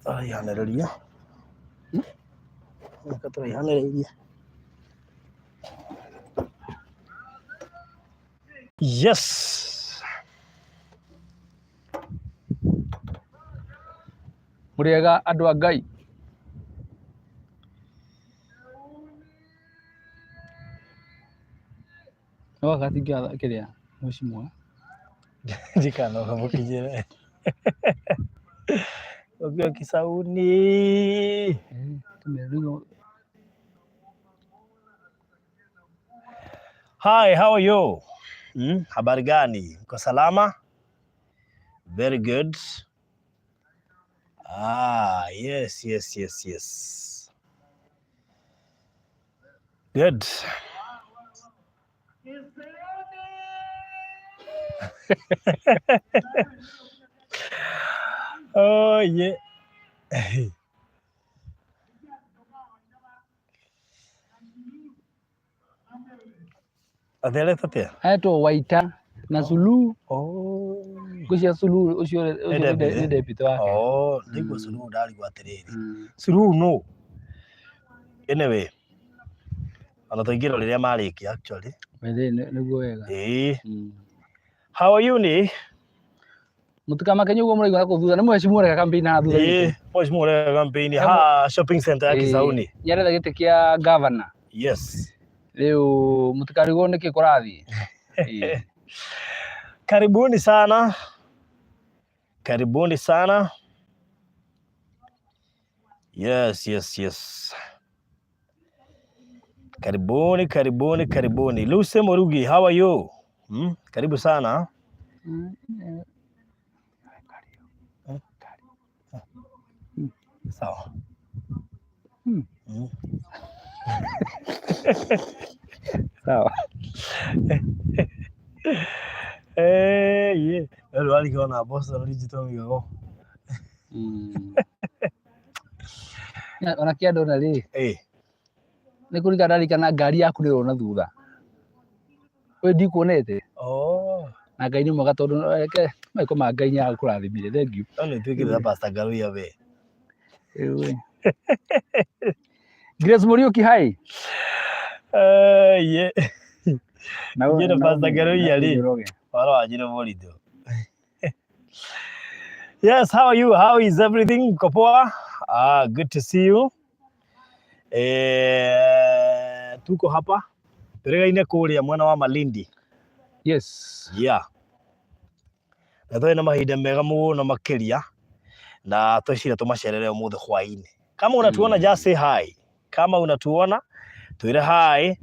Tũraihanĩrĩria. Reke tũraihanĩrĩirie. Yes. Mũrĩega andũ a Ngai. No gatingĩ kĩrĩa mheshimiwa. Ndikanoga mũkinyĩre. Ũkio Kisauni. Eh, rĩu Hi, how are you? Habari gani? Mko salama? Very good. Ah, yes, yes, yes, yes. Good. Oh, yeah. Atherete atĩa? Etwo Waita na Suluhu. Oh. Ngwĩciria Suluhu ũcio ũcio Nĩ nĩ deputy? nĩ deputy wake. Oh, ndaigua Suluhu ndarigwo atĩrĩrĩ. Suluhu nũ? Anyway, ona tũingĩra rĩrĩa marĩkia actually. Wethe nĩguo wega. Ĩĩ. How are you ni? Mũtikamake ũguo mũraigua na kũu thutha nĩ mheshimiwa ũreka campaign haha thutha Ĩĩ, witũ. mheshimiwa ũreka campaign ha shopping center ya Kisauni. Nĩaretha gĩtĩ kĩa governor. Yes. Rĩu mũtikarigwo nĩkĩ kũrathiĩ. Ĩĩ. Karibuni sana. Karibuni sana. Yes, yes, yes. Karibuni, karibuni, karibuni. Lucy Murugi, how are you? Karibu sana. Sawa. Sawa. Eh, yeah. Rĩu warigwo na mboco rinjitwo mĩgogo. Ona kĩa ndona rĩ, Eh. nĩ kũririkana ndarikana ngari yaku nĩ ĩrona thutha. Ũyũ ndikuonete. Oh. Na Ngai nĩ mwega tondũ reke maiko ma Ngai nĩ akũrathimire. Thank you. No nĩ tuĩkĩte ta Pastor Ngaruiya we. Ĩĩ. Grace Muriuki hi. Eh, yeah. Na Njĩra Pastor Ngaruiya rĩ. Njoroge. Ũhoro wa Njĩra Mũritũ. Yes, how are you? How is everything? Mko poa? Ah, good to see you. Eh, tuko hapa tũrĩgaine kũrĩa mwena wa Malindi. Yes. Yeah. Na tũrĩ na mahinda mega mũno makĩria na tweciria tũmacerere ũmũthĩ hwaĩ-inĩ. Kama unatuona just say hi. Kama unatuona twĩre hi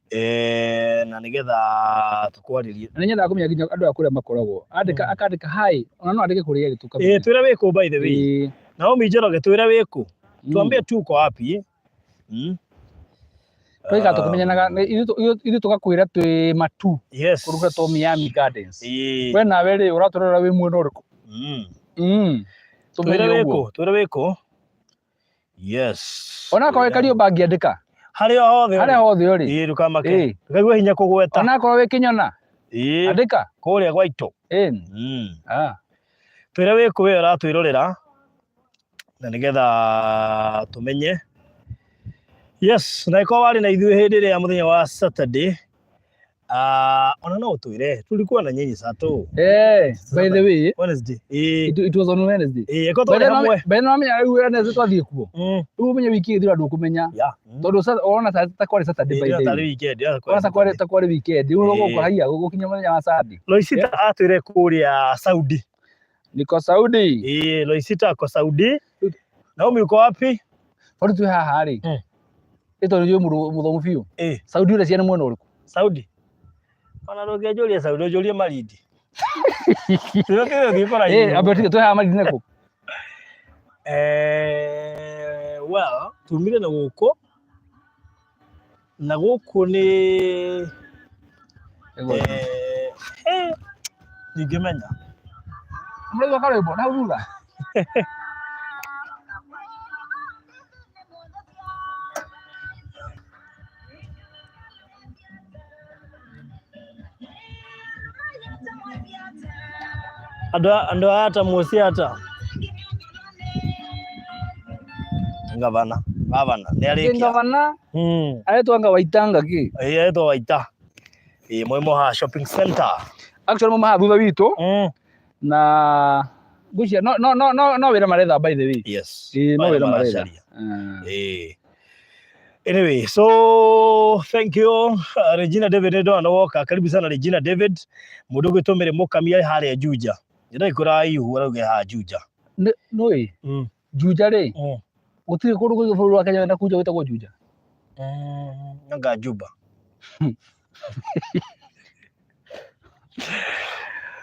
eh, na nĩgetha tũkwarĩrie. Na nĩ nyendaga kũmenya nginya andũ aya kũrĩa makoragwo. Andĩka akandĩka hi, ona no andĩke kũrĩa ĩrĩ tũkamenya. Eh, twĩre wĩkũ by the way. Ĩĩ. Naomi Njoroge twĩre wĩkũ. Tuambie tu uko wapi? Tũikara tũkĩmenyanaga ithuĩ tũgakwĩra twĩ matu Yes. kũruga to Miami Gardens. Ĩĩ. We nawe rĩ ũratũrora wĩ mwena ũrĩkũ? Twĩre Tũmenye ũguo. wĩkũ, twĩre wĩkũ. Yes. Onakorwo wĩ Kariũmba angĩandĩka. Harĩa hothe ũrĩ. Harĩa hothe ũrĩ. Ĩĩ ndũkamake. Ĩĩ. Ndũkaigue hinya kũgweta. Onakorwo wĩ Kĩnyona. Ĩĩ. Andĩka. Kũrĩa gwaitũ. Ĩĩ. Ah. Twĩre wĩkũ we ũratwĩrorera na nĩgetha tũmenye. Yes, na ĩkorwo warĩ na ithuĩ hĩndĩ ĩrĩa mũthenya wa Saturday, ah, ona no ũtwĩre tulikuwa na nyinyi sato. Eh, by the way, Wednesday. Eh, it was on Wednesday. eh, ĩkorwo twarĩ hamwe. By the way, rĩu Wednesday twathiĩ kuo. Rĩu ũmenye wiki ĩthira ndũkũmenya. Yeah. Tondũ ũrona ta kwarĩ Saturday by Ĩĩ, the tarĩ way. weekend, yeah, Ũrona ta kwarĩ ta kwarĩ weekend. Rĩu Ĩĩ. ũgũkora haiya gũgũkinya mũthenya wa Sunday. Loisita atwĩre kũrĩa Saudi. Niko Saudi. Ĩĩ, Loisita ako Saudi. Naomi uko wapi? Tondũ twĩ haha rĩ. Ĩ tondũ njũĩ mũndũ mũthomu biũ. Ĩĩ. Saudi ũreciria nĩ mwena ũrĩkũ? Saudi. Ona ndũngĩnjũria Saudi, ũnjũrie Malindi. Tũrĩa tũthiĩ kũraihu. Ĩĩ, ambe ũtige twĩ haha Malindi nĩkũ? Eh, well, tumire na gũkũ na gũkũ nĩ eh, eh, ndingĩmenya. Mũraigua karwĩmbo na hau thutha? Andũ aya ta muoci ata. Ngavana gavana nĩ arĩkia. Ngavana aretwo anga Waitanga kĩ? Ĩĩ, aretwo Waita. Ĩĩ, moimo haha shopping center. Actually mauma haha thutha witũ na ngwĩciria no no no no no wĩra maretha, by the way. Yes. Ĩĩ, no Wĩra wĩra maretha. maracaria. Ĩĩ. Anyway, so thank you, Regina David nĩ ndona woka. Karibu sana, Regina David. Mũndũ ũgwĩtwo Mary Mũkami arĩ harĩa Juja. Ndĩrĩ kũraihu, arauga haha Juja. Nũĩ Juja rĩ, gũtirĩ kũndũ kũngĩ bũrũri wa Kenya wenda kunja gwĩtagwo Juja. Anga Juba.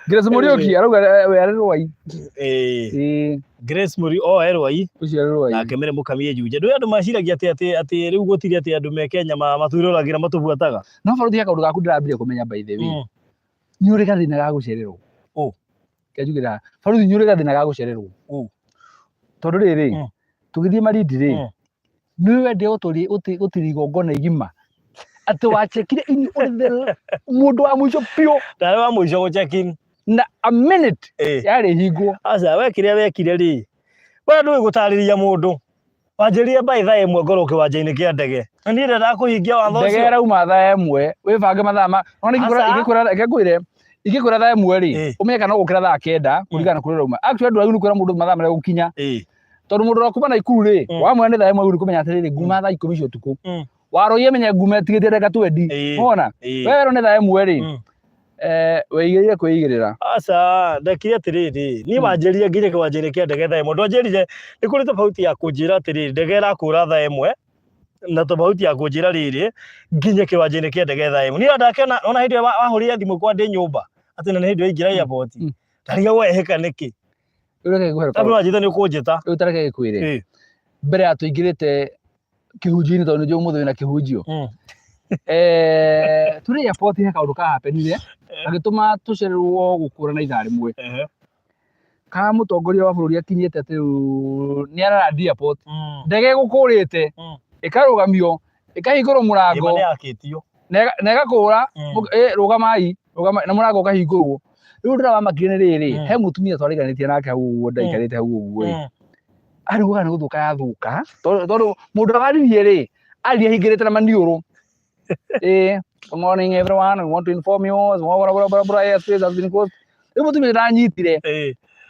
Grace Muriuki arauga we arĩ Rwai. Ĩĩ. Ĩĩ. Grace Muri o e Rwai. Ũcio arĩ Rwai. Nake Mary Mũkami e Juja. Ndũĩ andũ maciragia atĩ rĩu gũtirĩ atĩ andũ me Kenya matwĩroragĩra matũbuataga. No barũthi, he kaũndũ gaku ndĩrambirie kũmenya, by the way. Nĩ ũrĩ gathĩna ga gũcererwo. Oh. Kenjugĩra barũthi, nĩ ũrĩ gathĩna ga gũcererwo. Oh. Tondũ rĩrĩ, tũgĩthiĩ Malindi rĩ, nĩ wendire gũtiri igongona igima atĩ wachekire in ũrĩ the mũndũ wa mũico biũ. Ndarĩ wa mũico gũ check in. Na a minute yarĩ hingwo. Aca, we kĩrĩa wekire rĩ, we ndũĩ gũtarĩria mũndũ. Wanjĩrire by thaa 1 ngorwo kĩwanja-inĩ kĩa ndege. Na niĩ ndendaga kũhingia watho Ndege ũcio. ĩrauma thaa 1, wĩbange mathaa ma nona. Aca. Ingĩkwĩra, reke ngwĩre, ingĩkwĩra thaa 1 rĩ, ũmenye kana ũgũkĩra thaa 9 kũringana na kũrĩa ũrauma. Actually, andũ agĩrĩirwo kwĩra mũndũ mathaa marĩa gũkinya, tondũ mũndũ ũrĩa kuma Naikuru rĩ, wamwĩra nĩ thaa 1 nĩ kũmenya atĩrĩrĩ, nguma thaa 10 cia ũtukũ. Warũi amenye nguma ĩtigĩtie ndagĩka 20. Wona we werwo nĩ thaa 1 rĩ, weigĩrĩire kwĩigĩrĩra. Aca, ndekire atĩrĩrĩ, niĩ wanjĩrire nginye kĩwanja-inĩ kĩa ndege thaa 1. Ndwanjĩrire nĩ kũrĩ tofauti ya kũnjĩra atĩrĩrĩ, ndege ĩrakũra thaa 1, na tofauti ya kũnjĩra rĩrĩ, nginye kĩwanja-inĩ kĩa ndege thaa 1. Niĩ ndakĩona ona hĩndĩ ĩyo wahũrire thimũ kwa ndĩ nyũmba atĩ na nĩ hĩndĩ waingĩra airport. Ndarigagwo wehĩka nĩkĩ. Rĩu reke ngũhe. Tondũ wanjĩta nĩ ũkũnjĩta. Rĩu ta reke ngĩkwĩre, mbere ya tũingĩrĩte kĩhunjio-inĩ, tondũ nĩ njũĩ ũmũthĩ wĩna kĩhunjio, tũrĩ airport he kaũndũ kahapenire gagĩtũma tũcererwo gũkũra na ithaa rĩmwe. Ka mũtongoria wa bũrũri akinyĩte atĩ rĩu nĩ ararandi airport, ndege ĩgũkũrĩte ĩkarũgamio, ĩkahingũrwo mũrango. Ĩma nĩ yakĩtio. Na ĩgakũra, rũgamai rũgamai, na mũrango ũkahingũrwo. Rĩu ũndũ ũrĩa wamakire nĩ rĩrĩ, he mũtumia twariganĩtie nake hau ũguo, ndaikarĩte hau ũguo ĩ, araugaga nĩ gũthũka yathũka, tondũ mũndũ ũrĩa waririe rĩ, aririe ahingĩrĩte na maniũrũ. Good morning everyone, we want to inform you blah, blah, blah, blah, airspace has been closed. Rĩu mũtumia ndanyitire,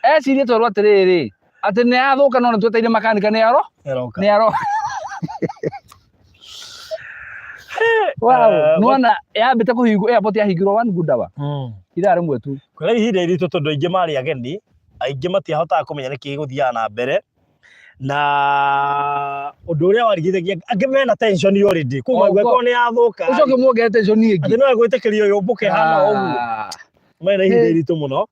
ecirie twerwo atĩrĩrĩ, atĩ nĩ yathũka, no nĩ tweteire makanika nĩ aro Ĩroka. Nĩ aro. Wow, nĩwona yambĩte kũhingwo, airport yahingirwo one good hour, ithaa rĩmwe tu. Kwĩra ihinda iritũ tondũ aingĩ marĩ ageni, aingĩ matiahotaga kũmenya nĩkĩ gĩgũthiaga na mbere, na ũndũ ũrĩa warigithagia angĩ mena tension already kuma Oh, gwekwo nĩ yathũka. Ũcoke muongerere tension atĩ ĩngĩ. no egwĩtĩkĩrio yũmbũke hana ũguo. Mena ihinda iritũ mũno,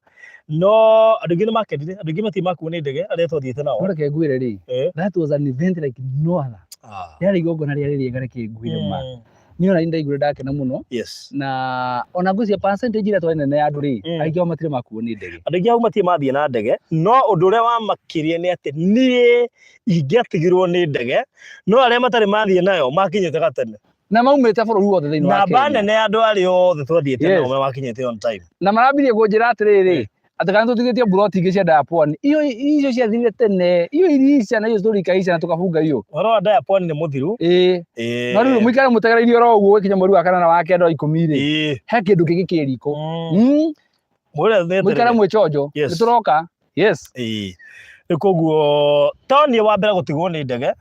no andũ aingĩ nĩ makenire, andũ aingĩ matirĩ makuo nĩ ndege arĩa twathiĩte nao. No reke ngwĩre rĩ, that was an event like no other. Rĩarĩ igongona rĩarĩ rĩega, reke ngwĩre ma. Niĩ ona ndaiguire ndakena mũno. Na ona ngwĩciria percentage ĩrĩa twarĩ nene ya andũ rĩ, aingĩ ao matirĩ makuo nĩ ndege. Andũ aingĩ hau matirĩ mathiĩ na ndege, no ũndũ ũrĩa wamakirie nĩ atĩ niĩ ingĩatigirwo nĩ ndege, no arĩa matarĩ mathiĩ nayo makinyĩte gatene. Na maumĩte bũrũri wothe thĩinĩ wa Namba Kenya. nene ya andũ arĩa othe twathiĩte nao makinyĩte on time. Na marambirie kũnjĩra atĩrĩrĩ, atĩ kana tũtigĩtie mburoti ingĩ cia Diapwani. Iyo icio ciathirire tene, iyo irica na iyo story ikaisha na tukafunga iyo. Ũhoro wa Diapwani nĩ mũthiru. Ĩĩ. No rĩu mũikare mũtegereirie oro ũguo, gũkinya mweri wa kanana, wa kenda, wa 10 rĩ, he kĩndũ kĩngĩ kĩ riko. Mwĩre nĩ Mũikare atĩrĩrĩ. mwĩ chonjo. Nĩ tũroka. Yes. Ĩĩ. Nĩ koguo to niĩ wa mbere gũtigwo nĩ ndege,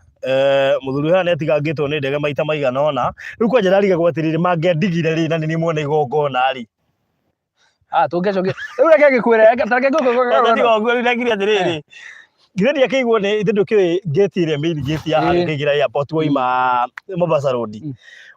mũthuri ũyũ nĩ atigangĩtwo nĩ ndege maita maigana ũna. Rĩu kwanja ndarigagwo atĩrĩrĩ, mangĩandigire rĩ na nĩ niĩ mwene igongona rĩ? Ah, tũngĩacokia. Rĩu reke ngĩkwĩre, ta reke ngĩkwĩre. Tiga ũguo, rĩu ndekire atĩrĩrĩ, githĩ ndiakĩigwo nĩ ithe ndũkĩũĩ gate ĩrĩa main gate ya harĩa ũkĩingĩra airport woima Mombasa Road.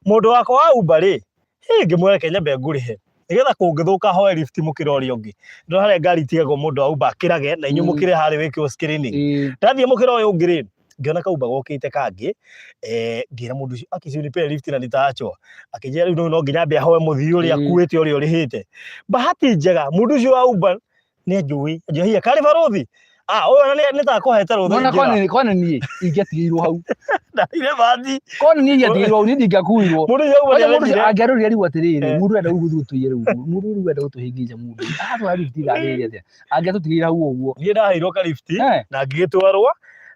Mũndũ wakwa wa Uber rĩ, hĩ, ngĩmwĩra reke nyambe ngũrĩhe nĩgetha kũngĩthũka hoe lift mũkĩra ũrĩa ũngĩ. Ndona harĩa ngari itigagwo mũndũ wa Uber akĩrage na inyuĩ mũkĩre harĩa wĩkĩrwo screening. Ndathiĩ mũkĩra ũyũ ũngĩ rĩ, ngĩona kauba gokĩte kangĩ, ngĩra mũndũ ũcio akici unipe lift na nitaachwa. Akĩnjĩra rĩu no nginya ambe ahoe mũthii ũrĩa akuĩte ũrĩa ũrĩhĩte. Bahati njega mũndũ ũcio wa Uber nĩ anjũĩ, anjũĩ karĩ barũthi. Ah, ũyũ ona nĩ takũhete rũtha Nona ingĩra. kwani niĩ ingĩatigĩirwo hau. Ndaire bahati. Kwani niĩ ingĩatigĩirwo hau, niĩ ndingĩakuirwo. Mũndũ ũcio wa Uber Kwanja mũndũ ũcio nĩarendire. angĩarorire arigwo atĩrĩrĩ, mũndũ ũrenda rĩu gũthiĩ gũtũiya rĩu, mũndũ rĩu enda gũtũhĩngĩca mũndũ. Atwara lift ithaa rĩrĩ atĩa? Angĩatũtigĩire hau ũguo. Niĩ ndaheirwo ka lift na ngĩgĩtwarwo.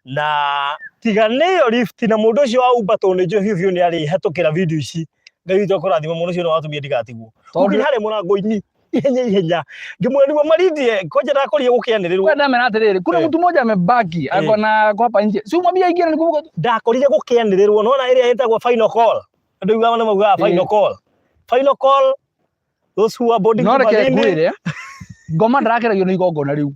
Na tiga nĩyo lift na mũndũ ũcio wa Uber tondũ nĩ njũĩ biũ biũ nĩ arĩhetũkĩra video ici. Ngai witũ akũrathime mũndũ ũcio nĩ watũmire ndigatigwo. Tondũ Gũkinya harĩa mũrango-inĩ ihenya ihenya ngĩmwĩra nĩguo marindie kwanja ndakorire gũkĩanĩrĩrwo. Kwa ndamera atĩrĩrĩ, kuna mtu mmoja amebaki ako na ako hapa nje, si umwambie aingie na nikumbuka tu. Ndakorire gũkĩanĩrĩrwo nona ĩrĩa ĩtagwo final call. Andũ augaga nĩ maugaga final call. Final call those who are boarding No to reke Malindi. ngwĩre, ngoma ndarakeragio nĩ igongona rĩu.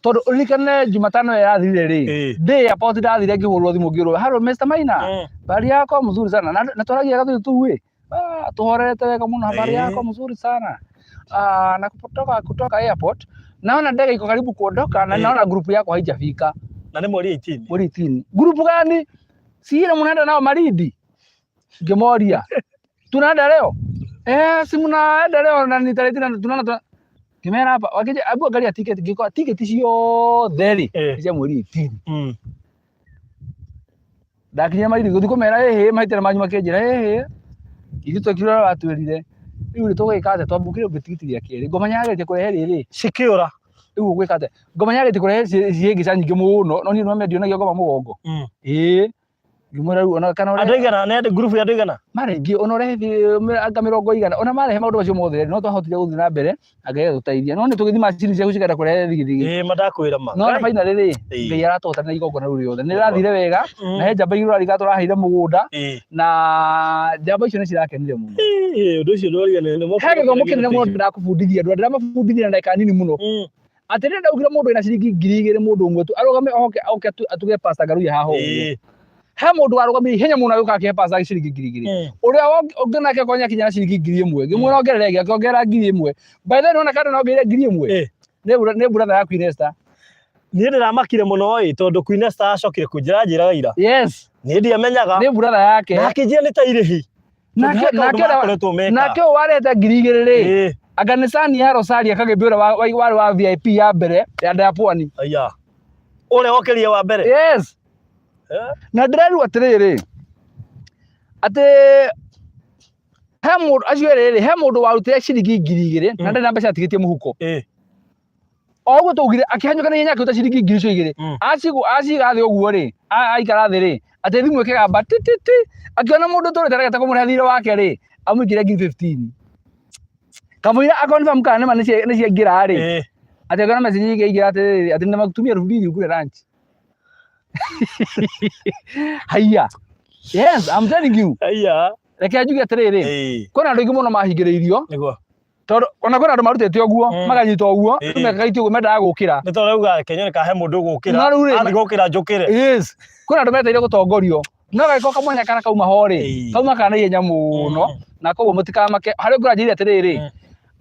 Tondũ ũririkane Jumatano ĩyo yathirire rĩ, ndĩ airport ndathire ngĩhũrwo thimũ ngĩrwo, hello Mr. Maina, habari yako mzuri sana. Na twaragia gathuĩ tu ĩ, ah, tuhorerete wega mũno, habari yako mzuri sana. Ah, na kutoka airport naona ndege iko karibu kuondoka na naona group yako haijafika. Na nĩ mweri 18. Mweri 18. Group gani? Si ile mnaenda nao Malindi? Ngĩmoria. Tunaenda leo? Eh, si mnaenda leo na ni tarehe tena tunaona tuna ngĩmera hapa wakija abu angalia ticket ngĩkora ticket ciothe rĩ nĩ cia mweri 18. Ndakinyire Malindi gũthiĩ kũmera ĩhĩ mahĩtia manyu makĩnjĩra ĩhĩ ithuĩ twekire ũrĩa watwĩrire rĩu rĩ tũgwĩka atĩa twambukire ũngĩ tigiti rĩa kerĩ ngoma yageretie kũrehe rĩrĩ Cikĩũra. Rĩu ũgwĩka atĩa ngoma yageretie kũrehe ciĩngĩ nyingĩ mũno no niĩ nĩwamenya ndionagia ngoma mũgongo. Ĩĩ ngĩmwĩra rĩu ona kana Andũ ũrehe aigana nĩ andũ ngurubu ya andũ aigana? Marĩ aingĩ ona ũrehe anga mĩrongo igana ona marehe maũndũ macio mothe no twahotire gũthiĩ na mbere na Ngai agĩtũteithia no nĩ tũgĩthiĩ macini ciaku cikenda kũrehe thigithigi. Ĩĩ ma ndakwĩra ma. No na finally rĩ Ngai aratũhotana igongona rĩu rĩothe nĩ rĩrathire wega na he njamba igĩrĩ ũrariga tũraheire mũgũnda na njamba icio nĩ cirakenire mũno. Ĩĩ ũndũ ũcio ndwariganĩire nĩ He gĩthomo kĩnene mũno ndĩrakũbundithia andũ ndĩramabundithia na ndagĩka nini mũno. Atĩ rĩrĩa ndaugire mũndũ wĩna ciringi 2000 mũndũ ũmwe tu arũgame oke oke atuge Pastor Ngaruiya haha ũguo. He mũndũ warũgamire ihenya mũno agĩũka akĩhe pastor ciringi 2000. Ũrĩa ũngĩ nake akorwo nĩakinya na ciringi 1000 ngĩmwĩra ongerere ĩngĩ akĩongerera 1000. By the way nĩwona kana nongereire 1000? Nĩ brother ya Queen Esther. Niĩ ndĩramakire mũno ĩ tondũ Queen Esther acokire kũnjĩra njĩraga ira. Yes. Niĩ ndiamenyaga. Nĩ brother yake. Na akĩnjĩra nĩ ta irĩhi. Nake Tondũ he kaũndũ nake makoretwo meka. nake ũyũ warehete 2000 rĩ anga nĩ cani ya Rosaria Kagĩmbi ũrĩa warĩ wa VIP ya mbere ya nda ya Pwani. Aya. Ũrĩa wokĩria wa mbere. Yes. Na ndĩrerwo atĩrĩrĩ atĩ he mũndũ acio erĩ rĩ he mũndũ warutire ciringi 2000 na ndarĩ na mbeca atigĩtie mũhuko. O ũguo twaugire akĩhanyũka na ihenya akĩruta ciringi ngiri icio igĩrĩ. Aciga thĩ ũguo rĩ aikara thĩ rĩ atĩ thimũ ĩkĩgamba ti ti ti akĩona mũndũ ũtũrĩte aregete kũmũrĩha thirĩ wake rĩ amũikĩrie ngiri 15 kamũira akonfirm kana nĩma nĩ ciaingĩra rĩ atĩ akĩona message ikĩingĩra atĩrĩrĩ atĩ nĩmakutumia 2000 ũkure lunch. Haiya. Yes, I'm telling you. Haiya. Reke njuge atĩrĩrĩ kwĩna andũ aingĩ mũno mahingĩrĩirio. Nĩguo. Tondũ ona kwĩna andũ marutĩte ũguo makanyita ũguo rĩu mekaga ũguo mendaga gũkĩra. Nĩ tondũ rauga Kenya kahe mũndũ gũkĩra. No rĩu rĩ Athiĩ gũkĩra njũkĩre. Yes. Kwĩna andũ metereire gũtongorio no gagĩkorwo kamwanya karĩa kauma ho rĩ kauma ka naihenya mũno na koguo mũtikamake harĩa ũngĩranjĩire atĩrĩrĩ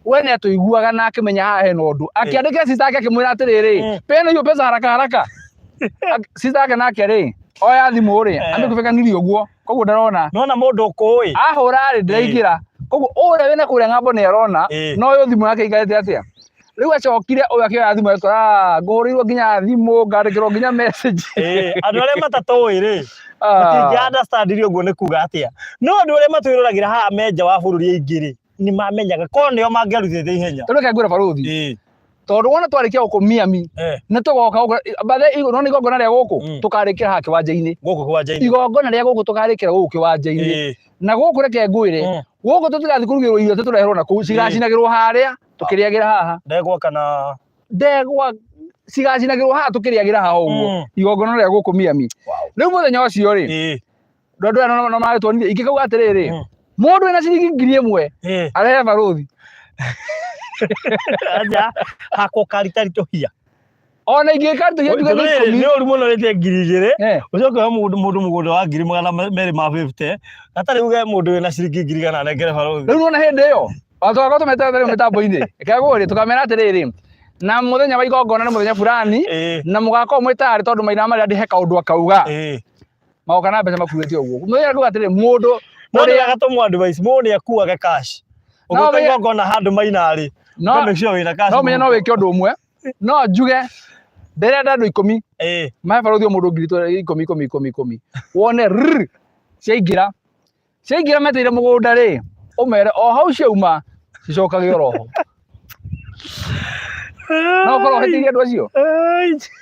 we nĩ atũiguaga na akĩmenya haha hena ũndũ akĩandĩkĩra sister yake akĩmwĩra atĩrĩrĩ peana hiyo pesa haraka haraka sister yake nake rĩ oya thimũ rĩ amĩkũbekanĩrie ũguo koguo ndarona Nona mũndũ ũkũĩ ahũra rĩ ndĩraingĩra koguo ũrĩa wĩna kũrĩa ng'ambo nĩ arona no ũyũ thimũ yake ĩikarĩte atĩa rĩu acokire ũyũ akĩoya thimũ agĩkora ngũhũrĩirwo nginya thimũ ngandĩkĩrwo nginya message. Andũ arĩa matatũĩ rĩ matingĩ understand ũguo nĩ kuga atĩa no andũ arĩa matwĩroragĩra haha me nja wa bũrũri aingĩ rĩ nĩ mamenyaga korwo nĩo mangĩarutĩte ihenya. Rĩu reke ngwĩre barũthi tondũ wona twarĩkia gũkũ Miami nĩ tũgoka gũkũ bathe nona igongona rĩa gũkũ tũkarĩkĩra haha kĩwanja-inĩ. Gũkũ kĩwanja-inĩ. Igongona rĩa gũkũ tũkarĩkĩra gũkũ kĩwanja-inĩ. Na gũkũ reke ngwĩre gũkũ tũtigathiĩ kũrugĩrwo irio atĩ tũreherwo na kũu cigacinagĩrwo harĩa tũkĩrĩagĩra haha. Ndegwa kana ndegwa cigacinagĩrwo haha tũkĩrĩagĩra haha ũguo igongona rĩa gũkũ Miami. Rĩu mũthenya ũcio rĩ andũ aya no marĩtuonirie ingĩkauga atĩrĩrĩ mũndũ wĩna ciringi 1000 arehe barũthi. Aja hakwa karitaritũhia. Ona ingĩka ritũhia njuge nĩ ikũmi. Nĩ ũru mũno rĩte 2000 ũcoke ũhe mũndũ mũgũnda wa 250,000 hatarĩ uge mũndũ wĩna ciringi 100,000 anengere barũthi. Rĩu nĩwona hĩndĩ ĩyo tũgakorwo tũmeterete rĩu mĩtambo-inĩ reke ngũrie tũkamera atĩrĩrĩ na mũthenya wa igongona nĩ mũthenya fulani na mũgakorwo mwĩ tayarĩ tondũ Maina Marĩa he kaũndũ akauga magoka na mbeca makuĩte ũguo mũthenya kuga atĩrĩ mũndũ No nĩ wega tũmũ advice mũndũ nĩ akuage cash ũgĩũka igongona handũ Maina rĩ no make sure wĩna cash no menye no wĩke ũndũ ũmwe no njuge ndĩrenda andũ ikũmi mahe barũthi o mũndũ ngiri ikũmi ikũmi ikũmi ikũmi wone rrr ciaingĩra ciaingĩra meteire mũgũnda rĩ ũmere o hau ciauma cicokage oroho. No ũkorwo ũhĩtĩirie andũ acio.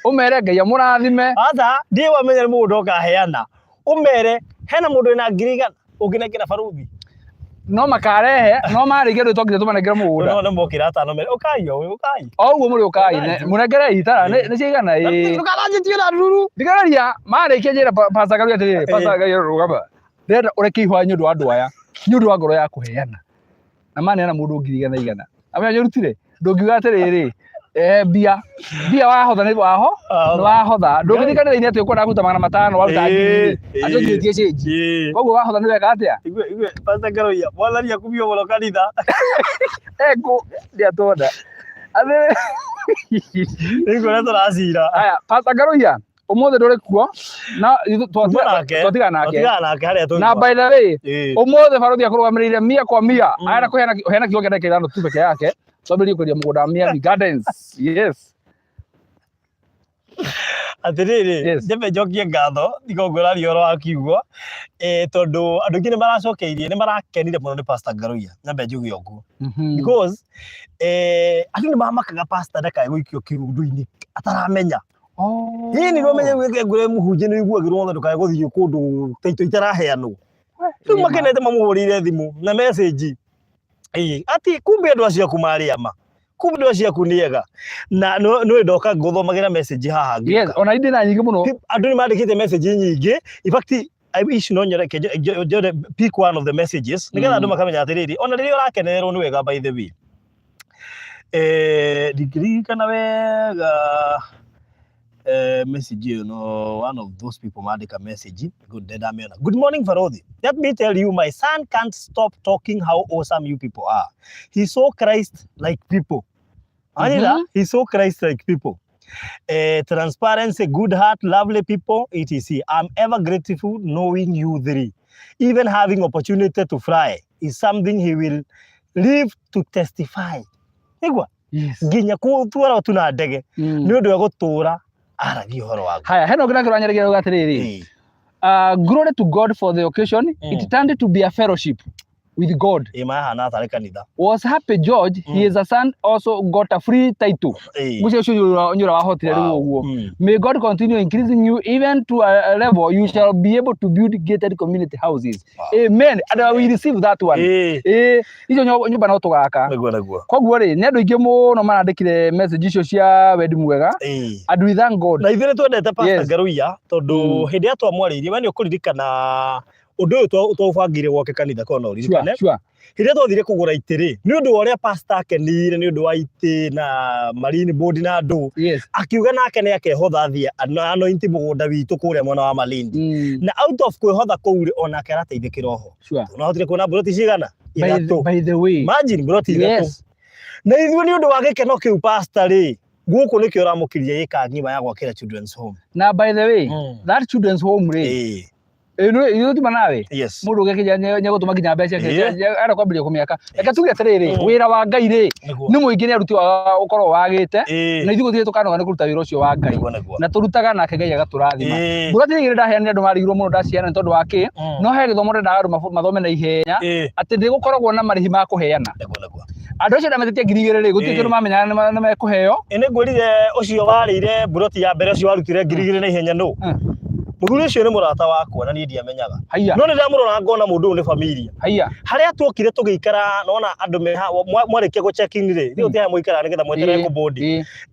Ũmere Ngai amũrathime. Aca, ndiĩ wamenya nĩ mũgũnda ũkaheana. Ũmere hena mũndũ wĩna 100,000 ũngĩnengera baruthi. No makarehe, no marĩkia ndũ twangire tũmanengere mũgũnda. No nĩ mokĩra atano mere ũkai o ũkai. O ũguo mũrĩ ũkai, mũnengere itara nĩ ciigana ĩĩ. Ndũkananjĩtie na ndururu. Thikĩrĩria, marĩkia njĩra Pastor Ngarũi atĩrĩrĩ, Pastor Ngarũi rũgama. Ndĩrenda ũreke ihoya nĩ ũndũ wa andũ aya, nĩ ũndũ wa ngoro ya kũheana. Na maneana mũndũ 100,000 igana. Amenya nĩ ũrutire? Ndũngiuga atĩrĩrĩ, mbia mbia wahotha nĩ waho nĩ wahotha. Ndũngĩthiĩ kanitha-inĩ atĩ ũkwenda kũruta 500 waruta 1,000 rĩ, atĩ ũtigĩtie change. Koguo wahotha nĩ weka atĩa? Igue igue Pastor Ngaruiya, mwathani akumio mũno kanitha. Ekũ ndiatwona. Atĩ Rĩu ũrĩa tũracira. Aya, Pastor Ngaruiya, ũmũthĩ ndũrĩ kuo na twatigana nake. Twatigana nake harĩa tũima. Na by the way, ũmũthĩ barothi akũrũgamĩrĩire mia kwa mia. Arenda kũheana kiugo kĩa ndagĩka 5 tu peke yake. Twambĩrĩrie kwendia mũgũnda wa Miami Gardens. Yes. Atĩrĩrĩ, njambe njokie ngatho tiga ũguo ũraria ũhoro wa kiugo, tondũ andũ aingĩ nĩ maracokeirie, nĩ marakenire mũno nĩ Pastor Ngaruiya, nyambe njuge ũguo. Because andũ nĩ mamakaga pastor ndakae gũikio kĩrundu-inĩ ataramenya. Ĩĩ nĩ ũmenye gwĩke ngũre mũhunjia nĩ ũiguagĩrwo tha ndũkae gũthiĩ kũndũ ta ito itaraheanwo. Rĩu makenete mamũhũrĩire thimũ na message. Ĩĩ atĩ kumbe andũ acio aku marĩ ama. Kumbe andũ acio aku nĩ ega. Na nĩ ndoka ngũthomagĩra message haha ngĩũka. Yes, ona indĩ na nyingĩ mũno. Andũ nĩ mandĩkĩte message nyingĩ. In fact, I wish no nyore njore pick one of the messages nĩgetha andũ makamenya atĩrĩrĩ, ona rĩrĩa ũrakenererwo nĩ wega by the way. Ndingĩririkana wega message ĩyo no one of those people mandĩka message good ndamĩona. Good morning Barothi. Let me tell you my son can't stop talking how awesome you people are. He's so Christ like people. Anira, he's so Christ like people. Transparency, good heart, lovely people, etc. I'm ever grateful knowing you three. Even having opportunity to fly is something he will live to testify. Igua? Yes. Nginya gũtwarwo tu na ndege nĩ ũndũ wa gũtũra aragia ũhoro wa Ngai. Haya, hena ũngĩ nake ũranyerekia auga atĩrĩrĩ. Glory to God for the occasion. It turned to be a fellowship with God. Ĩ mahana tarĩ kanitha. Was happy George, he is a son, also got a free title. Mũcio ũcio nyũra wahotire rĩu ũguo. May God continue increasing you even to a level you shall be able to build gated community houses. Amen. And I will receive that one. Ĩĩ, icio nyũmba no tũgaka. Nĩguo nĩguo. Koguo rĩ, nĩ andũ aingĩ mũno marandĩkire message icio cia wendi mwega. And we thank God. Na ithuĩ nĩ twendete Pastor Ngaruiya tondũ hĩndĩ ĩrĩa twamwarĩirie, we nĩ ũkũririkana ũndũ ũyũ twaũbangire gwake kanitha korwo no ũririkane. Hĩndĩ ĩrĩa twathire kũgũra itĩ rĩ, nĩ ũndũ wa ũrĩa pastor akenire nĩ ũndũ wa itĩ na marine board na andũ, akiuga nake nĩ akehotha athiĩ anoint mũgũnda witũ kũrĩa mwena wa Malindi. Na out of kwĩhotha kũu rĩ, onake arateithĩkĩra oho. No ahotire kuona mburoti cigana? Ithatũ. By the way. Imagine mburoti ithatũ. Na ithuĩ nĩ ũndũ wa gĩkeno kĩu pastor rĩ, gũkũ nĩkĩo ũramũkĩria ĩka ng'ima ya gwakĩra children's home. Na by the way, that children's home rĩ, ithuĩ tuma nawe mũndũ ũgĩkinya nĩegũtũma nginya mbeca ciake arenda kwambĩrĩria kũmĩaka. Reke tuge atĩrĩrĩ, wĩra wa Ngai rĩ, nĩ mũingĩ nĩ aruti ũkoragwo wagĩte, na ithuĩ gũtirĩ tũkanoga nĩ kũruta wĩra ũcio wa Ngai. Na tũrutaga nake Ngai agatũrathima. Mburoti igĩrĩ ndaheanire andũ marigirwo mũno ndaciheana nĩ tondũ wa kĩ, no he gĩthomo ndendaga andũ mathome na ihenya, atĩ nĩ gũkoragwo na marĩhi ma kũheana. Andũ acio ndametĩtie 2,000 rĩ, gũtirĩ kĩndũ mamenyaga nĩ mekũheo. Ĩ nĩ ngwĩrire ũcio warĩire mburoti ya mbere ũcio warutire 2,000 na ihenya nũ? Mũthuri ũcio nĩ mũrata wakwa na niĩ ndiamenyaga. Haiya. No nĩ ndamũrora ngona mũndũ ũyũ nĩ familia. Haiya. Harĩa tuokire tũgĩikara nona andũ me mwarĩkia gũ check in rĩ, rĩu ti harĩa mũikaraga nĩgetha mweterere kũ board.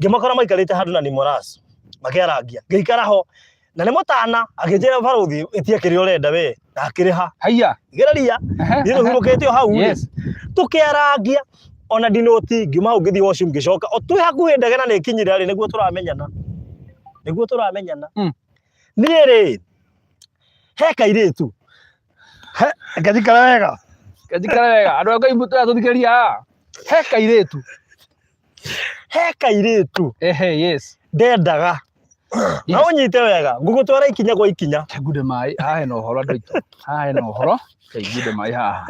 Ngĩmakora maikarĩte handũ na Nimoras makĩarangia. Ngĩikara ho na nĩ mũtana akĩnjĩra barothi ĩtia kĩrĩa ũrenda we na akĩrĩha. Haiya. Gereria. Niĩ nĩhurũkĩte o hau rĩ. Tũkĩarangia ona ndinoti ngiuma hau ngĩthiĩ washroom ngĩcoka o twĩ hakuhĩ ndege na nĩ ĩkinyire rĩ nĩguo tũramenyana. Nĩguo tũramenyana. Niĩ rĩ he kairĩtu reke njikare wega. Reke njikare wega. Andũ a Ngai mũtũrathikĩrĩria haha. He kairĩtu. He kairĩtu. Ehe, yes. Ndendaga. Na ũnyite wega, ngũgũtwara ikinya kwa ikinya. Ngunde maĩ, haha hena ũhoro andũ aitũ. Haha hena ũhoro. Reke ngunde maĩ haha.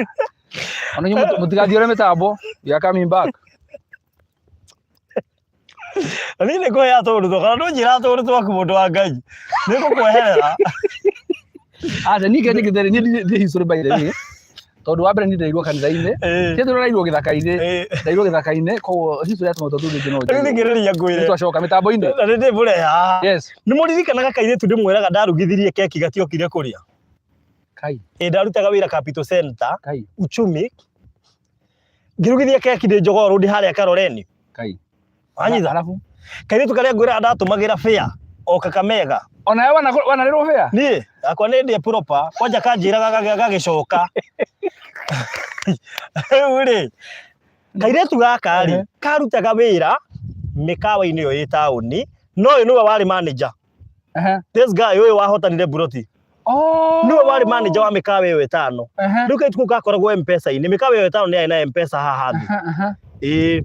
Ona inyuĩ mũtigathiũre mĩtambo. We are coming back. Niĩ nĩ ngũheaga tũũndũ twakwa, na ndũnjĩraga tũũndũ twaku mũndũ wa Ngai. Nĩ ngũkweherera. Aca, niĩ kĩrĩa njĩkĩte rĩ, niĩ ndirĩ history by the way. Tondũ wa mbere niĩ nderirwo kanitha-inĩ. Ti atĩ ũrareirwo gĩthaka-inĩ. Nderirwo gĩthaka-inĩ, koguo history ya tũmaũndũ tũu rĩngĩ no Rĩu njĩrwo. thikĩrĩria ngwĩre. Nĩtwacoka mĩtambo-inĩ. Na nĩ ndĩmũrehe haha. Yes. Nĩ mũririkanaga kairĩtu ndĩmwĩraga ndarugithirie keki gatiokire kũrĩa? Kai. Ĩ ndarutaga wĩra Capital Center, Kai. uchumi. Ngĩrugithia keki ndĩ Jogoo Road harĩa Karoreni. Kai. Wanyita? Alafu Kairĩtu karĩa ngwĩraga ndatũmagĩra fare o Kakamega. Ona wewe wanarĩrwo fare? Niĩ yakwa nĩ ndĩe proper, kwanja kanjĩraga gagĩcoka. Rĩu rĩ, kairĩtu gaka rĩ, karutaga wĩra mĩkawa-inĩ ĩyo ĩ taũni, no ũyũ nĩwe warĩ manager. This guy ũyũ wahotanire mburoti. Oh. Nĩwe warĩ manager wa mĩkawa ĩyo ĩtano. Rĩu kairĩtu kau gakoragwo M-Pesa-inĩ, mĩkawa ĩyo ĩtano nĩ yarĩ na M-Pesa haha thĩ. Ĩĩ.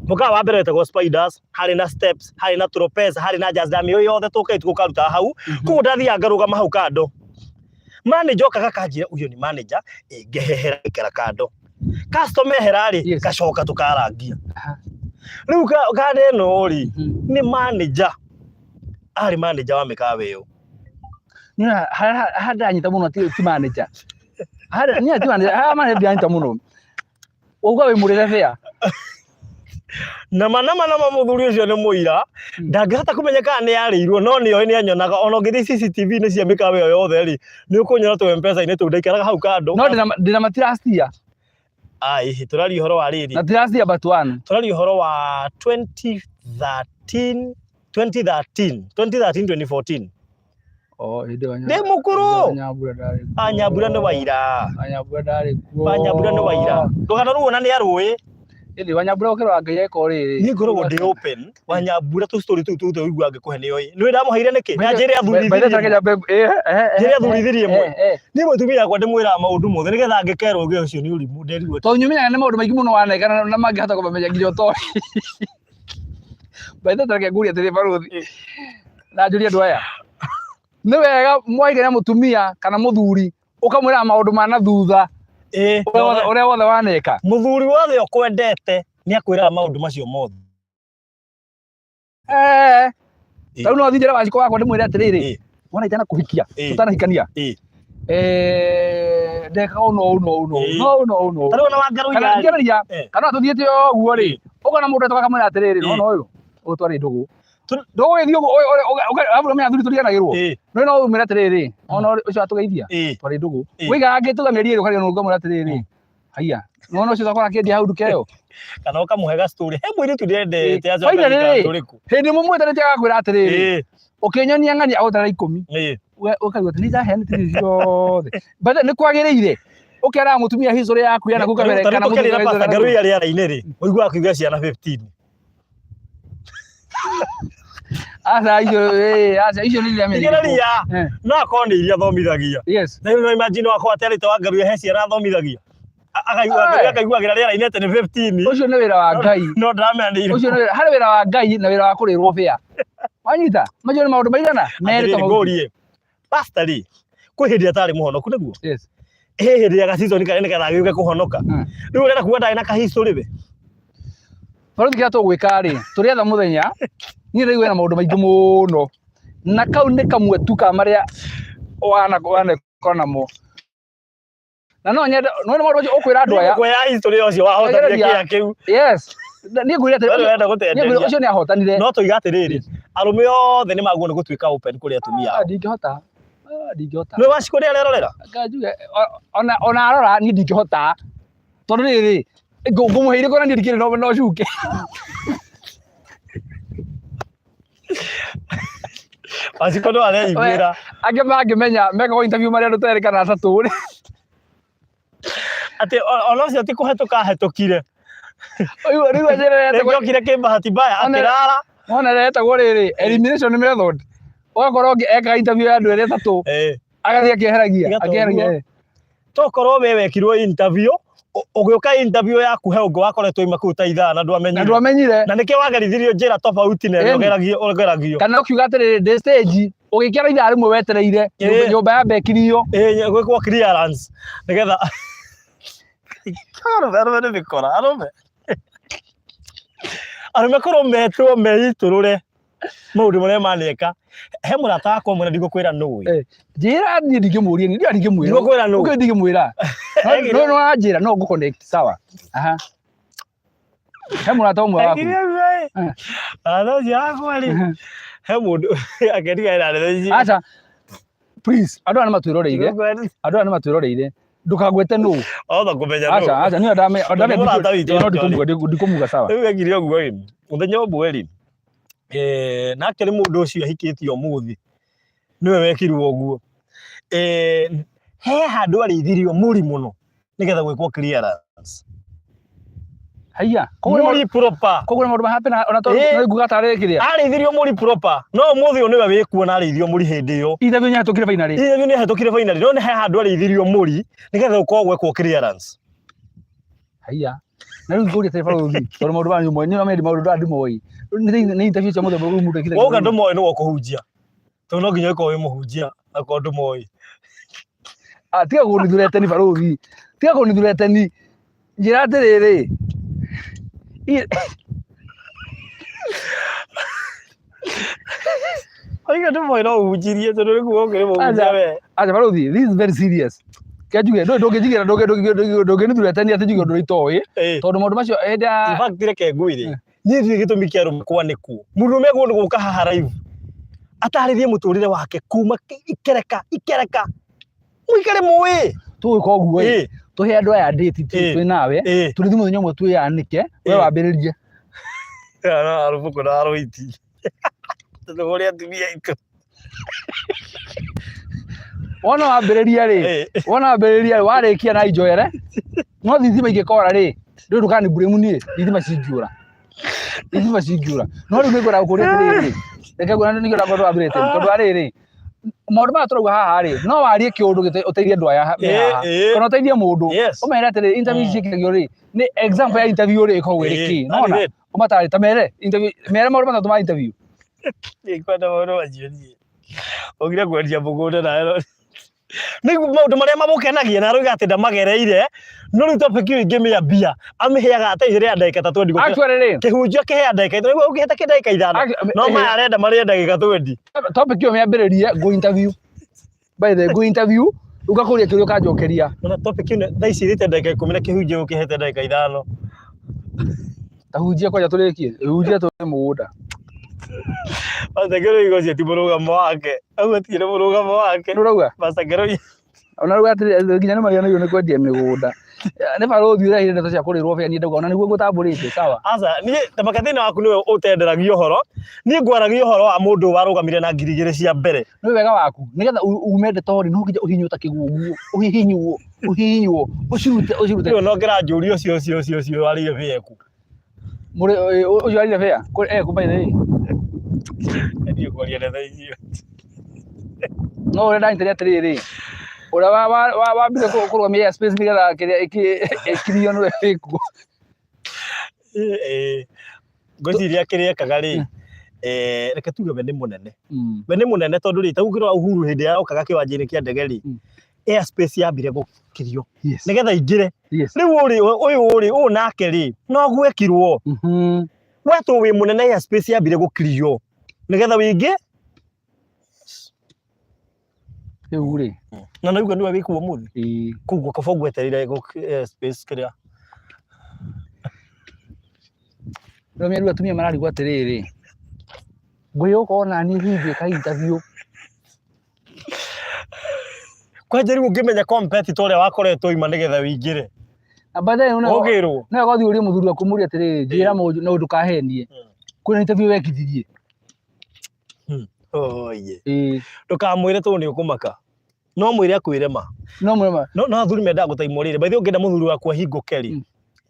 Mũkawa wa mbere wetagwo Spiders, harĩ na Steps, harĩ na Tropez, harĩ na Jazz Dam, ĩyo yothe tũkairĩtu kau karutaga hau. Koguo ndathiaga ngarũgama hau kando. Manager okaga akanjĩra ũyũ nĩ manager, ĩ ngehehera ngaikara kando. Customer ehera rĩ, ngacoka tũkarangia. Rĩu kanda ĩno rĩ, nĩ manager, arĩ manager wa mĩkawa ĩyo. Niĩ harĩa ndĩranyita mũno ti manager. Harĩa niĩ ti manager, harĩa manager ndĩranyita mũno. Wauga wĩ mũrĩre fare. Nama nama nama mũthuri ũcio nĩ mũira ndangĩhota kũmenya kana nĩ arĩirwo no nĩ oĩ nĩ anyonaga ona ũngĩthiĩ CCTV-inĩ cia mĩkawa ĩyo yothe rĩ nĩ ũkũnyona tũ M-Pesa-inĩ tũu ndaikaraga hau kando. No ndĩna ma ti last year. Ai, tũraria ũhoro wa rĩrĩ. Na ti last year but one. Tũraria ũhoro wa 2013 2013 2013 2014. Oh, hĩndĩ ĩyo Ndĩ mũkũrũ. Nyambura ndarĩ kuo. Ah, Nyambura nĩ waira. Nyambura ndarĩ kuo. Wa Nyambura nĩ waira. Rũgano rũu ona nĩ arũĩ. Ĩndĩ wa Nyambura ũkĩrora Ngai eka o rĩrĩ. Niĩ ngoragwo ndĩ open. Wa Nyambura tũ story tũu tũu ũigua angĩkũhe nĩ oĩ. Nĩ ndamũheire nĩkĩ? Na njĩre athurithirie. Njĩre athurithirie ĩmwe. Niĩ mũtumia wakwa ndĩmwĩraga maũndũ mothe nĩgetha angĩkerwo ũgĩ ũcio nĩ ũrimũ nderirwo. Tondũ nĩũmenyaga nĩ maũndũ maingĩ mũno waneka na mangĩhota kũmamenya nginya ũtoĩ. By the way, reke ngũrie atĩrĩ barũthi na njũrie andũ aya nĩ wega mwaigana mũtumia kana mũthuri ũkamwĩra maũndũ ma na thutha ũrĩa wothe waneka. Mũthuri wothe ũkwendete nĩ akwĩraga maũndũ macio mothe. Rĩu no thiĩ njĩre Wanjikũ wakwa ndĩmwĩre atĩrĩrĩ, wona itanakũhikia tũtanahikania ndekaga ũũ na ũũ na ũũ na ũũ na ũũ na ũũ na ũũ. Ta rĩu ona Wangarũiga Kana rĩ. ngĩaragia kana tũthiĩte o ũguo rĩ, ũkona mũndũ etoka akamwĩra atĩrĩrĩ, nona ũyũ ũyũ twarĩ ndũgũ. Ndũgũ ĩthiĩ ũguo, arabu ũramenya athuri tũriganagĩrwo. No no ũmwĩre atĩrĩrĩ, ona ũcio atũgeithia, twarĩ ndũgũ. Wĩigaga angĩ tuga mĩeri ĩrĩ ũkariganĩrwo ũkamwĩra atĩrĩrĩ, haiya, nona ũcio twakora akĩendia hau nduka ĩyo. Kana ũkamũhe ga story. He mũirĩtu ndĩrendete acoka Finally anyita rĩ, ndũrĩkũ. hĩndĩ ĩmwe mwĩtanĩte agakwĩra atĩrĩrĩ, ũkĩnyonia ng'ania agũtarĩra ikũmi. Ũkaigua atĩ nĩ ndaheanĩte icio ciothe. But nĩ kwagĩrĩire ũkeraga mũtumia history yaku ya nakũu kabere kana kana mũthuri mũthuri history ya Pastor nakũu. Ngaruiya rĩera-inĩ rĩ, ũiguaga akiuga ciana 15. Aca icio aca icio nĩ iria mĩrĩkũ. Thikĩrĩria, no akorwo nĩ iria athomithagia. Yes. Na rĩu no imagine no akorwo atarĩte wa Ngaruiya he ciana athomithagia. Akaigua akaiguagĩra rĩera-inĩ atĩ nĩ 15. Ũcio nĩ wĩra wa Ngai. No ndĩramenya nĩ Ũcio nĩ wĩra, harĩ wĩra wa Ngai na wĩra wa kũrĩrwo bĩa. Wanyita? Macio nĩ maũndũ maigana? Merĩ Atĩrĩrĩ, tofauti. ngũrie. Pastor rĩ, kwĩ hĩndĩ atarĩ mũhonoku nĩguo? Yes. He hĩndĩ ya ga-season karĩa nĩgetha agĩũke kũhonoka. Rĩu ũrenda kuga ndarĩ na ka-history we? Barũthi kĩrĩa tũgwĩka rĩ, tũrĩetha mũthenya, niĩ ndaigua na maũndũ maingĩ mũno. Na kau nĩ kamwe tu ka marĩa wanekora namo. Na no nyende, no nĩ maũndũ macio ũkwĩra andũ aya. Ngũkwĩra history ũcio wahotanire Ngereria. kĩa kĩu. Yes. Niĩ ngwĩre atĩrĩ, Wewe ũrenda niĩ ngwĩre gũtenderia. ũcio nĩ ahotanire. No tũiga atĩrĩrĩ, arũme othe nĩ magwo nĩ gũtuĩka open kũrĩ atumia Ah, ao. ndingĩhota. Ah, ndingĩhota. Nĩ wacikũ nĩ arerorera? Anga njuge, ona arora niĩ ndingĩhota. Tondũ rĩrĩ, ngũmũhe irĩkũ na niĩ ndikĩrĩ na ũcuke. Wacikũ no areiguĩra. Angĩ mangĩmenya mekagwo interview marĩ andũ ta erĩ kana atatũ rĩ. Atĩ ona ũcio ti kũhetũka ahetũkire. Rĩu anjĩrĩre Rĩngĩ okire kĩbahati mbaya akĩrara. Wona ĩrĩa ĩtagwo rĩrĩ elimination method. Ũgakora ũngĩ ekaga interview ya andũ erĩ atatũ agathiĩ akĩeheragia Tiga ta akĩeheragia. ũguo. Tokorwo we wekirwo interview ũgĩũka interview yaku he ũngĩ wakoretwo ima kũu ta ithaa na Na ndwamenyire. ndwamenyire. Na nĩkĩo wagerithirio njĩra tofauti na ĩrĩa ũgeragio. Kana ũkiuga atĩrĩrĩ ndĩ stage ũgĩkĩra ithaa rĩmwe wetereire nyũmba ya bekirio. Gwĩkwo clearance nĩgetha arũme arũme nĩ mĩkora arũme arũme korwo metwo meitũrũre. Maũndũ marĩa maneka. He mũrata wakwa ũmwe na ndigũkwĩra nũũ. Eh, njĩra niĩ ndingĩmũria niĩ ndingĩmwĩra. Ndigũkwĩra nũũ. Ũkĩ ndingĩmwĩra. No no anjĩra no ngũ connect sawa. Aha. He mũrata ũmwe waku. Ekire ũguo ĩ. Eh. Mũrata ũcio wakwa rĩ, he mũndũ akĩndigana na ndeto icio. Aca. Please, andũ aya nĩ matwĩroreire. Ndigũkwĩra- Andũ aya nĩ matwĩroreire. Ndũkagwete nũ. Otho kũmenya nũũ. Aca, aca, niĩ ndame ndame Nĩ mũrata witũ no actually. ndikũmuga ndikũmuga sawa. Rĩu ekire ũguo ĩ, mũthenya ũmwe rĩ, eh, na actually mũndũ ũcio ahikĩtie ũmũthĩ nĩwe wekirwo ũguo. Eh, he handũ arĩithirio mũri mũno nĩgetha gwĩkwo clearance. Haiya. Koguo nĩ Mũri proper. koguo nĩ maũndũ ma happen ona to Eh. no nguga tarĩ kĩrĩa. Arĩithirio mũri proper. No ũmũthĩ ũyũ nĩwe wĩkuo na arĩithio mũri hĩndĩ ĩyo. Interview nĩyahĩtũkire finally. Interview nĩyahĩtũkire finally. No nĩ he handũ arĩithirio mũri nĩgetha gũkorwo gwekwo clearance. Haiya. Na rĩu ngũria atĩrĩ barũthi, tondũ maũndũ maya nĩũmoĩ, niĩ no menye maũndũ ndaya ndimoĩ. Nĩ interview cia mũthemba ũyũ mũndũ ekithagia. Woga ndũmoĩ nĩwe ũkũhunjia. Tondũ no nginya ũkorwo wĩ mũhunjia akorwo ndũmoĩ. Ah, tiga kũnithura eteni barũthi. Tiga kũnithura eteni. Njĩra atĩrĩrĩ. Oiga ndũmoĩ no ũhunjirie tondũ rĩu ũkĩrĩ mũhunjia we. Acha barũthi, this is very serious. Kĩa njuge, ndũĩ ndũngĩnjigĩra ndũngĩnithura eteni atĩ njuge ũndũ ũrĩa itoĩ. Tondũ maũndũ macio hĩndĩ ya In fact reke ngwĩre, niĩ ndiũĩ gĩtũmi kĩa arũme kwanĩkwo. Mũndũrũme agĩrĩirwo nĩ gũka haha live atarĩrie mũtũrĩre wake kuma ikereka ikereka mũikare mũĩ. Tũgwĩka ũguo ĩ, tũhe andũ aya date twĩ nawe, tũrĩthiĩ mũthenya ũmwe twĩyanĩke, we wambĩrĩrie. Arũbũkũ na arũiti. Tondũ ũrĩa atumia aitũ. Wona wambĩrĩria rĩ, wona wambĩrĩria rĩ, warĩkia na injoere, no thitima ingĩkora rĩ, rĩu ndũkani blame niĩ, thitima cingĩũra. Thitima cingĩũra. No rĩu nĩngwenda gũkũria atĩrĩrĩ, reke nguone nĩkĩo ndakora twambĩrĩtie, tondũ wa rĩrĩ, maũndũ maya tũrauga haha rĩ, no warie kĩũndũ ũteithie andũ aya me haha, kana ũteithie mũndũ, ũmere atĩrĩrĩ, interview ciĩkagio rĩ, nĩ example ya interview rĩ, ĩkoragwo ĩrĩ kĩ, nĩwona? Ũmatarĩ, ta mere, interview, mere maũndũ matatũ ma interview. Ndikwenda maũndũ macio niĩ. Ũgire kwendia mũgũnda nawe nĩ maũndũ marĩa mamũkenagia na aroiga atĩ ndamagereire no rĩu topic ĩyo ingĩmĩambia amĩheaga ata igĩrĩ ya ndagĩka ta 20 gũkĩra Actually rĩ, kĩhunjio kĩhea ndagĩka ithatũ nĩguo ũngĩhete kĩ ndagĩka ithano no maya arenda marĩe ndagĩka 20. Topic ĩyo mĩambĩrĩrie ngũ interview. By the way, ngũ interview ũgakũria kĩũria ũkanjokeria. Ona topic ĩno thaa ici ĩrĩte ndagĩka 10 na kĩhunjio ũkĩhete ndagĩka ithano. Ta hunjia kwanja tũrĩkie, hunjia tũrĩ mũgũnda. Pastor Ngeroi ũcio ti mũrũgamo wake. Ũguo ti nĩ mũrũgamo wake. Nĩ ũrauga? Pastor Ngeroi. Ona rĩu atĩrĩ nginya nĩ mariganĩirwo nĩ kwendia mĩgũnda. Nĩ barũthi ũrehire ndeto cia kũrĩrwo bĩa niĩ ndauga ona nĩguo ngũtambũrĩte sawa. Aca, niĩ ta thĩna waku nĩwe ũtenderagia ũhoro. Niĩ ngwaragia ũhoro wa mũndũ warũgamire na 2000 cia mbere. Nĩ wega waku nĩgetha ume ndeto rĩ no nginya ũhihinywo ta kĩguoguo, ũhihinywo, ũhihinywo, ũcirute ũcirute. Rĩu no kĩranjũria ũcio ũcio ũcio ũcio warĩire bĩa ĩkũ. Mũrĩ ũcio arire bĩa? Kũ by the way. Ndiĩ kwaria ndeto icio. No ũrĩa ndanyitire atĩrĩrĩ, ũrĩa wambire kũrũgamia airspace nĩgetha kĩrĩa ĩkirio nĩwe wĩkuo. Ngwĩciria kĩrĩa ekaga rĩ, reke tuge we nĩ mũnene. We nĩ mũnene tondũ rĩ, ta rĩu ũngĩrora Uhuru hĩndĩ ĩrĩa okaga kĩwanja-inĩ kĩa ndege rĩ, airspace yambire gũkirio nĩgetha aingĩre. Rĩu ũrĩ ũyũ rĩ, ũyũ nake rĩ, no gwekirwo. We to wĩ mũnene airspace yambire gũkirio nĩgetha wĩingĩ. Rĩu rĩ. Na naigua nĩwe wĩkuo ũmũthĩ. Koguo kaba ngwetereire space kĩrĩa. Rĩu rĩu atumia mararigwo atĩrĩrĩ, ngwĩyũka ona niĩ hihi ngĩka interview. Kwanja rĩu ũngĩmenya competitor ũrĩa wakoretwo ima nĩgetha wĩingĩre. Na by the way, Ũngĩrwo. no ũgathiĩ ũrie mũthuri waku ũmũrie atĩrĩrĩ, njĩra maũndũ na ndũkahenie. Kwĩna interview wekithirie. Oye. Ndũkamwĩre tondũ nĩ ũkũmaka. No mwĩre akwĩre ma. No mwĩre ma. No athuri mendaga gũtaimwo rĩrĩ. By the way ũngĩenda mũthuri waku ahingũke rĩ,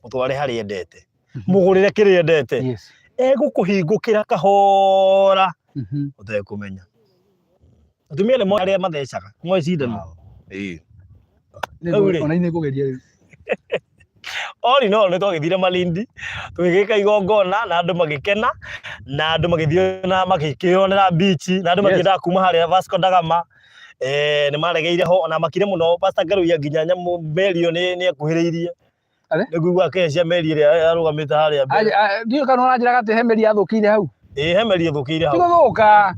mũtware harĩa endete. Mũgũrĩre kĩrĩa endete. Egũkũhingũkĩra kahora ũtekũmenya. Atumia nĩ moĩ arĩa mathecaga, moĩ cindano. Ĩĩ. Rĩu rĩ. Ona nĩ ngũgeria rĩu. All in all nĩ twagĩthire Malindi tũgĩgĩka igongona na andũ magĩkena na andũ magĩthiĩ na magĩkĩonera beach na andũ makĩendaga kuma harĩa Vasco da Gama, eh, nĩ maregeire ho ona makire mũno Pastor Ngaruiya nginya nyamũ meri ĩyo nĩ ekuhĩrĩirie. Are? Nĩ ngũigua akĩhecia meri ĩrĩa yarũgamĩte harĩa mbere. Ndiũĩ kana ũranjĩraga atĩ he meri yathũkĩire hau. Ĩĩ, he meri ĩthũkĩire Ti hau. gũthũka.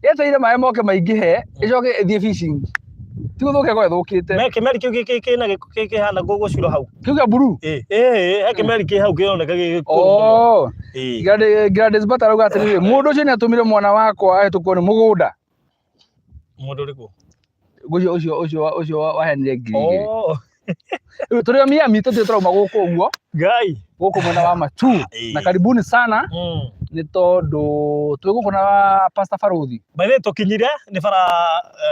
Yetereire maĩ moke maingĩhe, ĩcoke ĩthiĩ fishing. Ti gũthũka ĩkorwo ĩthũkĩte. Me kĩmeri kĩu kĩna gĩko kĩhana gũcura hau. Kĩu kĩa blue? Ĩĩ, ĩĩ, he kĩmeri kĩ hau kĩroneka gĩ gĩkũrũ mũno. Oh. Ĩĩ. Gladys Bata arauga atĩrĩrĩ, mũndũ ũcio nĩ atũmire mwana wakwa ahĩtũkwo nĩ mũgũnda. Mũndũ ũrĩkũ? Ũcio ũcio ũcio ũcio waheanire 2000. Oh. Rĩu tũrĩ o Miami, tũtirĩ tũrauma gũkũ ũguo, Ngai. Gũkũ mwena wa Matuu. Na karibuni sana nĩ tondũ twĩ gũkũ na Pastor Barũthi. By the way, tũkinyire nĩ bara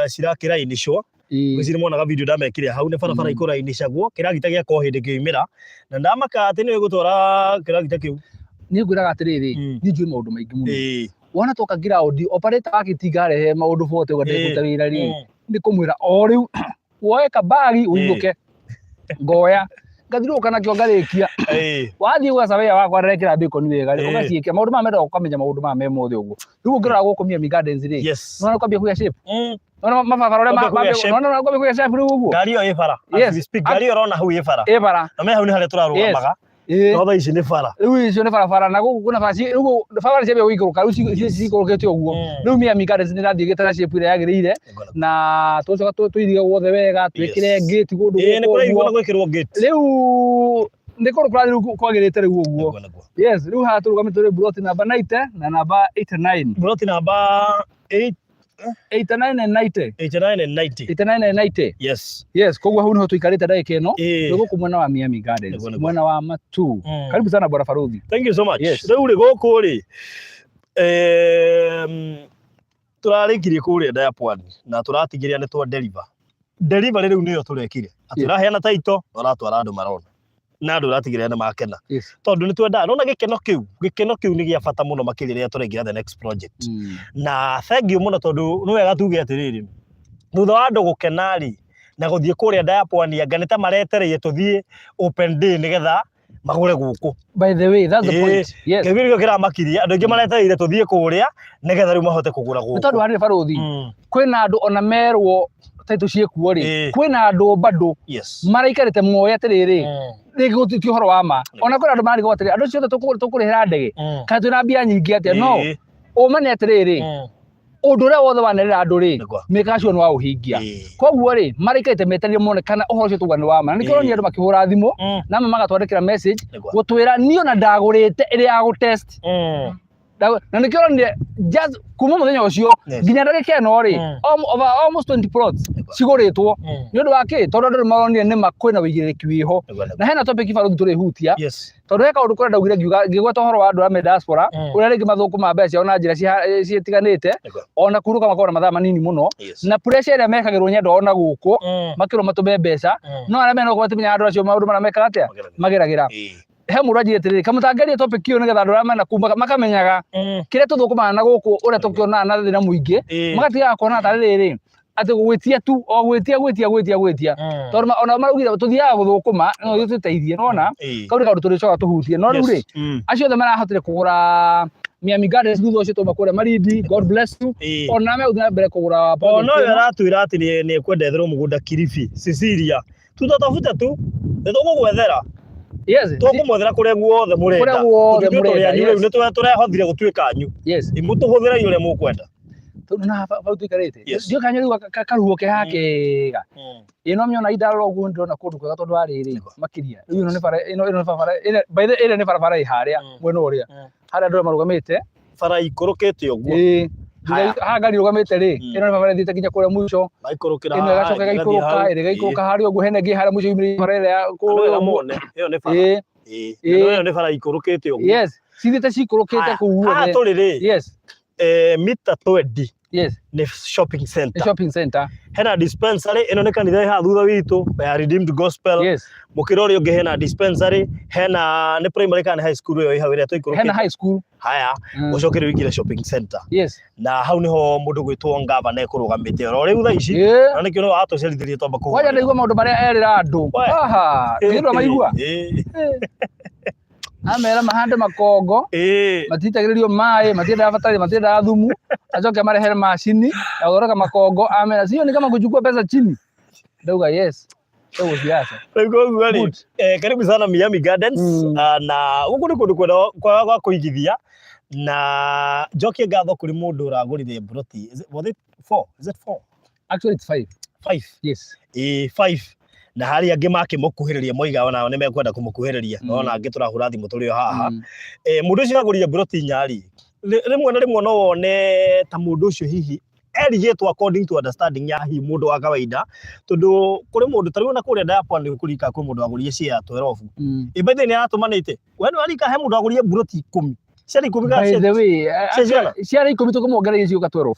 cirakĩrainĩcwo. Ngwĩciria mwonaga video ndamekire hau, nĩ barabara ikũrainicagwo kĩragita gĩakorwo hĩndĩ kĩoimĩra na ndamaka atĩ nĩwe gũtwara kĩragita kĩu. Niĩ ngwĩraga atĩrĩrĩ, niĩ njũĩ maũndũ maingĩ mũno. Wona twoka ground, operator wa gĩtinga arehe maũndũ bote ũguo ndekũruta wĩra rĩ, nĩ kũmwĩra o rĩu woe kabagi ũinũke, ngoya ngathiũrũrũka nakĩo ngarĩkia. Wathiĩ gwa surveyor wakwa arekĩra bacon wega rĩ, ũgaciĩkĩra maũndũ maya mendaga ũkamenya maũndũ maya me mothe ũguo. Rĩu ũngĩrora gũkũ Miami Gardens rĩ, nĩwona kwambia kũgĩa shape? Nĩwona mabarabara ũrĩa Kwambia kũgĩa shape. Nĩwona kwambia kũgĩa shape rĩu ũguo? Ngari ĩyo ĩ bara. As we speak, ngari ĩyo ũrona hau ĩ bara. Ĩ bara. Na me hau nĩ harĩa tũrarũgamaga. No thaa ici nĩ bara. Rĩu icio nĩ barabara, na gũkũ kwĩna bara rĩu barabara ciambia gũikũrũka, rĩu cikũrũkĩte ũguo. Rĩu Miami Gardens nĩ ĩrathiĩ ĩgĩte na shape ĩrĩa yagĩrĩire, na tũcoka tũirige guothe wega, twĩkĩre gate kũndũ Ĩĩ, nĩ gũkũ kũrairigwo ũguo. na gwĩkĩrwo gate. Rĩu nĩ kũndũ kũrathiĩ rĩu kwagĩrĩte rĩu ũguo. Nĩguo, nĩguo. Yes, rĩu haha tũrũgamĩte tũrĩ plot namba 90 na namba 89. Plot namba 8 89 and 90. 89 and 90. 89 and 90. Yes. Yes, koguo hau niho tuikarĩte ndagĩka ĩno. Ĩĩ. Twĩ gũkũ mwena wa Miami Gardens, Nĩguo, nĩguo. mwena wa Matuu. Karibu sana Bwana Barũthi. Thank you so much. Yes. Rĩu rĩ, gũkũ rĩ, tũrarĩkirie kũrĩa nda ya pwani na tũratigĩrĩra nĩ twa deliver. Delivery rĩu nĩyo tũrekire. Atĩ ũraheana title, na ũratwara andũ marona. Na andũ ũratigĩrĩra nĩ makena. Tondũ nĩ twendaga, nĩwona gĩkeno kĩu, gĩkeno kĩu nĩ gĩa bata mũno makĩria rĩrĩa tũraingĩra the next project. Na thank you mũno, tondũ nĩ wega tuge atĩrĩrĩ, thutha wa andũ gũkena rĩ, na gũthiĩ kũrĩa nda ya pwani, anga nĩ ta maretereire tũthiĩ open day nĩgetha magũre gũkũ. By the way, that's the point. Yes. Kĩu nĩkĩo kĩramakirie andũ aingĩ, maretereire tũthiĩ kũrĩa nĩgetha rĩu mahote kũgũra Nĩ gũkũ. tondũ harĩ barũthi, kwĩna andũ ona merwo title ciĩkuo rĩ, kwĩna andũ bado maraikarĩte moĩ atĩrĩrĩ, rĩngĩ gũti ti ũhoro wa ma. Ona kwĩna andũ marigwo atĩrĩ, andũ acio othe tũkũrĩhĩra ndege kana twĩna mbia nyingĩ atĩa? No ũma nĩ atĩrĩrĩ, ũndũ ũrĩa wothe wanerera andũ rĩ, mĩkaga cio nĩ waũhingia. Koguo rĩ, maraikarĩte metereire mone kana ũhoro ũcio tauga nĩ wa ma. Na nĩkĩo ũronire andũ makĩhũra thimũ, na amwe magatwandĩkĩra message gũtwĩra niĩ ona ndagũrĩte ĩrĩ ya gũtest. Na nĩkĩo ũronire just kuma mũthenya ũcio nginya ndagĩka ĩno rĩ, over almost 20 plots cigũrĩtwo. Nĩ ũndũ wa kĩ? Tondũ andũ nĩ maronire nĩma kwĩna ũigĩrĩrĩki wĩho. Nĩguo, nĩguo. Na hena topic barũthi tũrĩhutia, tondũ he kaũndũ kũrĩa ndaugire ngiuga ngĩgweta ũhoro wa andũ arĩa me diaspora, ũrĩa rĩngĩ mathũkũmaga mbeca ciao na njĩra citiganĩte, ona kũhurũka makoragwo na mathaa manini mũno, na pressure ĩrĩa mekagĩrwo nĩ andũ ao na gũkũ makĩrwo matũme mbeca, no arĩa mena gũkũ matimenyaga andũ acio maũndũ marĩa mekaga atĩa, Mageragĩra. mageragĩra. He mũndũ anjĩrĩte atĩrĩrĩ, kamũtangarie topic ĩyo nĩgetha andũ arĩa mena kũu makamenyaga kĩrĩa tũthũkũmaga na gũkũ, ũrĩa tũkĩonaga na thĩna mũingĩ, magatigaga kuona tarĩ rĩrĩ atĩ gwĩtia tu o gwĩtia gwĩtia gwĩtia gwĩtia, tondũ ona maraugire tũthiaga gũthũkũma no tũteithie, nĩwona? Kau nĩ kaũndũ tũrĩcoka tũhutie. No rĩu rĩ, acio othe marahotire kũgũra Miami Gardens thutha ũcio twauma kũrĩa Malindi, God bless you. Ona megũthiĩ na mbere kũgũra O project no ĩno. aratwĩra atĩ nĩ ekwenda etherwo mũgũnda Kilifi, Cecilia. Tutatafuta tu, nĩ tũgũgwethera. Tũkũmwethera kũrĩa guothe mũrenda. Kũrĩa guothe Tondũ ithuĩ tũrĩ mũrenda, anyu rĩu, nĩ tũrehothire gũtuĩka anyu. Mũtũhũthĩrei ũrĩa mũkwenda. Tondũ na hau tũikarĩte, ndiũĩ kana nĩũraigua karuo ke haha kega. Ĩĩ no mĩona indarora ũguo ndĩrona kũndũ kwega, tondũ wa rĩrĩ, makĩria rĩu ĩno nĩ bara, ĩno nĩ barabara ĩrĩa, by the way, ĩrĩa nĩ barabara ĩ harĩa mwena ũrĩa harĩa andũ arĩa marũgamĩte. Bara ikũrũkĩte ũguo. Ĩĩ. Haya. Haha ngari ĩrũgamĩte rĩ, ĩno nĩ barabara ĩthiĩte nginya kũrĩa mũico, Maikũrũkĩra ĩno haha, ĩgacoka ĩgathiĩ ĩgaikũrũka, hau. ĩrĩa ĩgaikũrũka harĩa ũguo, hena ĩngĩ harĩa mũico yumĩrĩire bara ĩrĩa ya Andũ kũrĩa wega ũguo. mone, ĩyo nĩ bara. Na ĩyo nĩ bara ikũrũkĩte ũguo. Yes, cithiĩte cikũrũkĩte Haya, kũu haha guothe. tũrĩ rĩ, mita 20 nĩ shopping Nĩ center. shopping center. Hena dispensary, ĩno nĩ kanitha ĩ haha thutha witũ ya Redeemed Gospel. Mũkĩra ũrĩa ũngĩ hena dispensary, hena nĩ primary kana nĩ high school ĩyo ĩ hau ĩrĩa tũikũrũkĩte? Hena high school. Haya, ũcoke rĩu ũingĩre shopping center. Na hau nĩho mũndũ gwĩtwo ngavana ekũrũgamĩte oro rĩu thaa ici. Na nĩkĩo nĩwe watũcerithĩrie twamba Kwanja kũhũrĩra. ndaigua maũndũ marĩa erĩra andũ. We. Aha, nĩ maigua. Amera mahande makongo, matitagĩrĩrio maĩ, matiendaga bataraitha, matiendaga thumu, acoke marehere macini ya gũthondeka makongo, amera sio ni kama kuchukua pesa chini. Ndauga yes. Ĩyo siasa. Rĩu koguo rĩ, Good. Karibu sana Miami Gardens. Na gũkũ nĩ kũndũ kwega kwega gwa kũigithia na njokie ngatho kũrĩ mũndũ ũragũrire mburoti. Is it, was it four? Is it four? Actually it's five. Five. Yes. Ĩĩ, five. Na harĩ angĩ makĩmũkuhĩrĩria moiga onao nĩ mekwenda kũmũkuhĩrĩria. Ona angĩ tũrahũra thimũ tũrĩ o haha. Mũndũ ũcio agũrire mburoti inya rĩ, rĩmwe na rĩmwe no wone ta mũndũ ũcio hihi erigĩtwo according to understanding ya hihi mũndũ wa kawaida, tondũ kũrĩ mũndũ ta rĩu ona kũrĩa Diapwa nĩ kũrika kwĩ mũndũ wagũrire share 12. Ĩ by the way nĩ aratũmanĩte we nĩ warika he mũndũ wagũrire mburoti 10, ciarĩ 10 kana By the way, cia cigana? Ciarĩ 10 tũkĩmuongereria cigũka 12.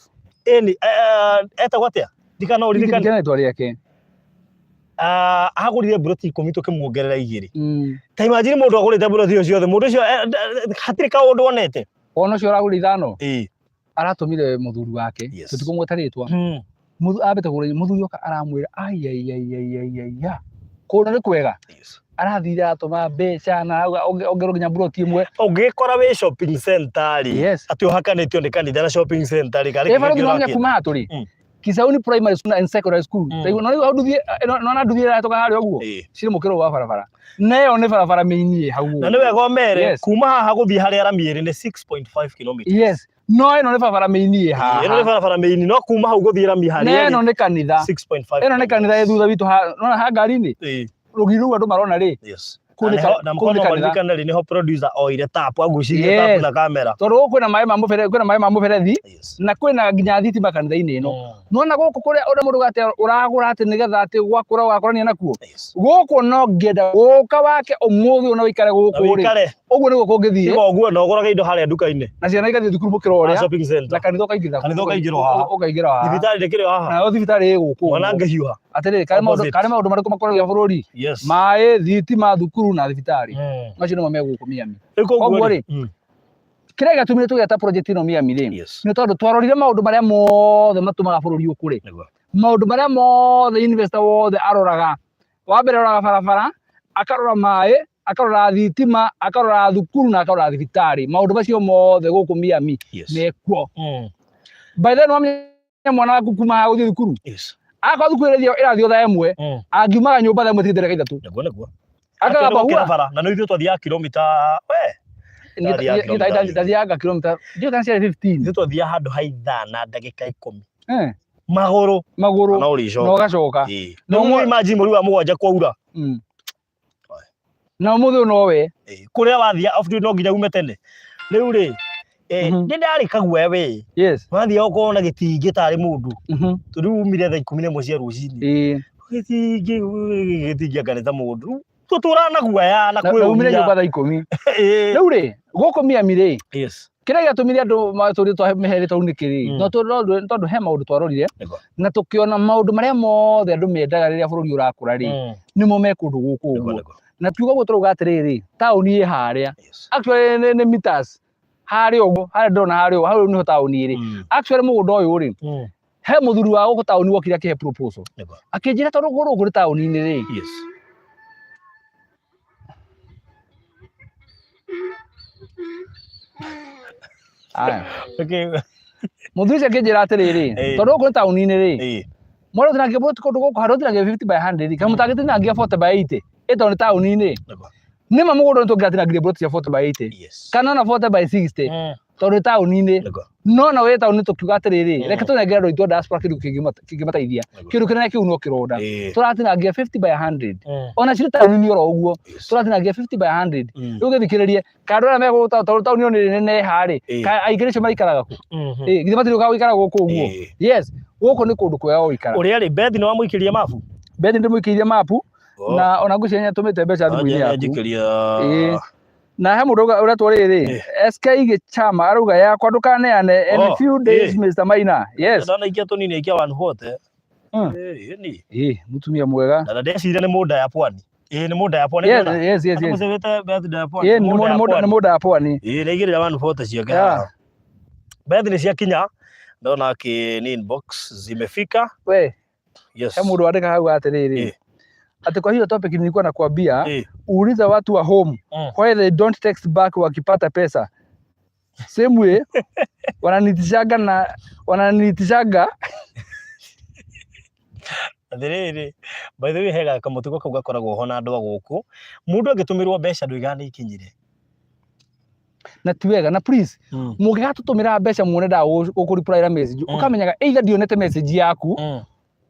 Ĩni etagwo atĩa? Ndikana ũririkane. Ndirikana rĩtwa rĩake. Ah, agũrire mburoti 10 tũkĩmuongerera 2. Ta imagine mũndũ agũrĩte mburoti icio ciothe, mũndũ ũcio hatirĩ kaũndũ onete. Wona ũcio ũragũrire 5? Ĩĩ. Aratũmire mũthuri wake. Tũtikũmweta rĩtwa. Ambĩte kũgũra, mũthuri oka aramwĩra ai ai ai ai ai ai ya. Kũndũ nĩ kwega. Arathire aratũma mbeca na arauga ongerwo nginya mburoti ĩmwe. Ũngĩkora wĩ shopping center rĩ, atĩ ũhakanĩtio nĩ kanitha na shopping center rĩ, karĩ Ĩ kĩngĩ barothi nĩwamenya ũrakĩenda? kuma haha tũrĩ. Kisauni Primary School and Secondary School. No rĩu hau nduthie, no na nduthie ĩrahĩtũka harĩa ũguo. Cirĩ mũkĩro wa barabara. Na ĩyo nĩ barabara mĩini ĩ hau Na nĩ ũguo. wega ũmere, kuma haha gũthiĩ harĩa rami ĩrĩ nĩ 6.5 kilometers. Yes. No ĩno nĩ barabara mĩini ĩ haha. Ĩno nĩ barabara mĩini, no kuma hau gũthiĩ rami harĩa Na ĩrĩ ĩno nĩ kanitha. 6.5 Ĩno nĩ kanitha ĩ thutha witũ ha, nona ha ngari-inĩ. Rũgiri rũu andũ marona rĩ. Kũu Na nĩ nĩho, na kũu nĩ mũkono kanitha. maririkane rĩ, nĩho producer oire tap, agucirie tap na kamera. Tondũ gũkũ kwĩna maĩ ma mũberethi, kwĩna maĩ ma mũberethi, na kwĩna nginya thitima kanitha-inĩ ĩno. Nĩwona gũkũ kũrĩa ũrĩa mũndũ atĩ ũragũra atĩ nĩgetha atĩ gwakũra ũgakũrania nakuo. Gũkũ no ngĩenda gũka wake ũmũthĩ ũyũ na ũikare Na gũkũ rĩ. ũikare. Ũguo nĩguo kũngĩthiĩ. Tiga ũguo na ũgũrage indo harĩa nduka-inĩ. Na ciana igathiĩ thukuru mũkĩra ũrĩa. Shopping center. Na kanitha ũkaingĩra. Kanitha ũkaingĩra o haha. Ũkaingĩra haha. Thibitarĩ ndĩkĩrĩ o haha. Nayo thibitarĩ ĩ gũkũ Mwana ũguo. angĩhiũha. Atĩrĩrĩ, Opposite. karĩ maũndũ marĩkũ makoragia bũrũri? Maĩ, thitima, thukuru na thibitarĩ. Macio nĩmo me gũkũ Miami. Rĩu koguo Koguo rĩ, rĩ, kĩrĩa gĩatũmire tũgĩta project ĩno Miami rĩ, nĩ tondũ twarorire maũndũ marĩa mothe matũmaga bũrũri ũkũre. Maũndũ marĩa mothe investor wothe aroraga. Wa mbere aroraga barabara, akarora maĩ, akarora thitima, akarora thukuru na akarora thibitarĩ. Maũndũ macio mothe gũkũ Miami mekuo. By then wamenya mwana waku kuma haha gũthiĩ thukuru. Akorwo thukuru ĩrathiĩ thaa 1, angiumaga nyũmba thaa 1 tigĩte ndagĩka 3. Nĩguo, nĩguo. Akagamba Akĩenda gũkĩra hua. bara, na nĩ ithuĩ twathiaga kilomita, we. Ndathiaga kilomita nyingĩ. Ndathiaga kilomita, ndiũĩ kana ciarĩ 15. Ithuĩ twathiaga handũ ha ithaa na ndagĩka 10. Magũrũ. Magũrũ. Na ũrĩcoka. Na ũgacoka. Ĩĩ. Na Na ũmwe imagine mweri wa 7 kwaura. Na ũmũthĩ ũyũ nowe. Ĩĩ. Kũrĩa wathiĩ off duty no nginya ume tene. Rĩu rĩ, nĩ ndarĩ kaguoya we. Wathiĩ ũkona gĩtingĩ tarĩ mũndũ. Tondũ rĩu umire thaa 11 cia rũcinĩ. Gĩtingĩ, gĩtingĩ anga nĩ ta mũndũ. Rĩu tũtũraga na guoya na Na umire kwĩyũria. nyũmba thaa 10. Rĩu rĩ, gũkũ Miami rĩ, kĩrĩa gĩatũmire andũ matũrĩ twamehere tondũ nĩ kĩrĩ? No tondũ he maũndũ twarorire na tũkĩona maũndũ marĩa mothe andũ mendaga rĩrĩa bũrũri ũrakũra rĩ, nĩmo me kũndũ gũkũ ũguo. Na kiugo ũguo tũrauga atĩrĩrĩ, taũni ĩ harĩa. Actually nĩ meters harĩa ũguo, harĩa ndĩrona harĩa ũguo, hau nĩho taũni ĩrĩ. Actually mũgũnda ũyũ rĩ, he mũthuri wa gũkũ taũni wokire akĩhe proposal. Akĩnjĩra tondũ gũkũ nĩ taũni-inĩ rĩ. Aya. Mũthuri ũcio akĩnjĩra atĩrĩrĩ, tondũ gũkũ nĩ taũni-inĩ rĩ, mwana ũtinangia bũrũri kũndũ gũkũ handũ ũtinangia 50 by 100, kana mũtangĩtinangia 40 by 80, ĩ tondũ nĩ taũni-inĩ. Nĩ ma mũgũnda nĩ tũngĩratinangirie bũrũri cia 40 by 80, kana ona 40 by 60, tondũ nĩ taũni-inĩ. No na wĩ taũni tũkiuga atĩrĩrĩ, reke tũnengere andũ aitũ a diaspora kĩndũ kĩngĩmateithia. Kĩndũ kĩnene kĩu no kĩronda. Tũratinangia 50 by 100. Ona cirĩ taũni-inĩ oro ũguo. Tũratinangia 50 by 100. Rĩu ũgĩthikĩrĩrie, kana andũ arĩa me gũkũ tondũ taũni ĩyo nĩ nene haha rĩ, kana aingĩ acio maikaraga kũ? Githĩ matirĩ gũka gũikara gũkũ ũguo? Yes, gũkũ nĩ kũndũ kwega gũikara. Ũrĩa rĩ, Beth nĩ wamũikĩria mabu? Beth ndĩmũikĩirie mabu, na ona ngwĩciria nĩ atũmĩte mbeca thimũ-inĩ yaku. Njikĩria. Na he mũndũ ũretwo rĩrĩ, SK Gĩchama arauga yakwa ndũkaneane in a few days Mr. Maina. Yes. Ndona ikia tũnini ikia 140. Ĩĩ, Ĩĩ, mũtumia mwega. Na ndeciria nĩ mũnda ya pwani. Ĩĩ, nĩ mũnda ya pwani. Yes, yes, yes, yes. Mũcewete Beth ya pwani. Ĩĩ, nĩ mũnda ya pwani. Ĩĩ, nĩ igĩrĩra 140 ciake haha. Beth nĩ ciakinya. Ndona akĩ ní inbox zimefika. We. Yes. He mũndũ wandĩka hau atĩrĩrĩ. Ati kwa hiyo topic nilikuwa nakwambia, uuliza watu wa home why they don't text back wakipata pesa. Same way wananitishaga na wananitishaga. Atĩrĩrĩ, by the way he kamũtugo kau gakoragwo ho na andũ a gũkũ, mũndũ angĩtũmĩrwo mbeca ndoigaga nĩ ikinyire. Na ti wega, na please, mũngĩgatũtũmĩra mbeca muone ndagũkũriplyra message, ũkamenyaga either ndionete message yaku,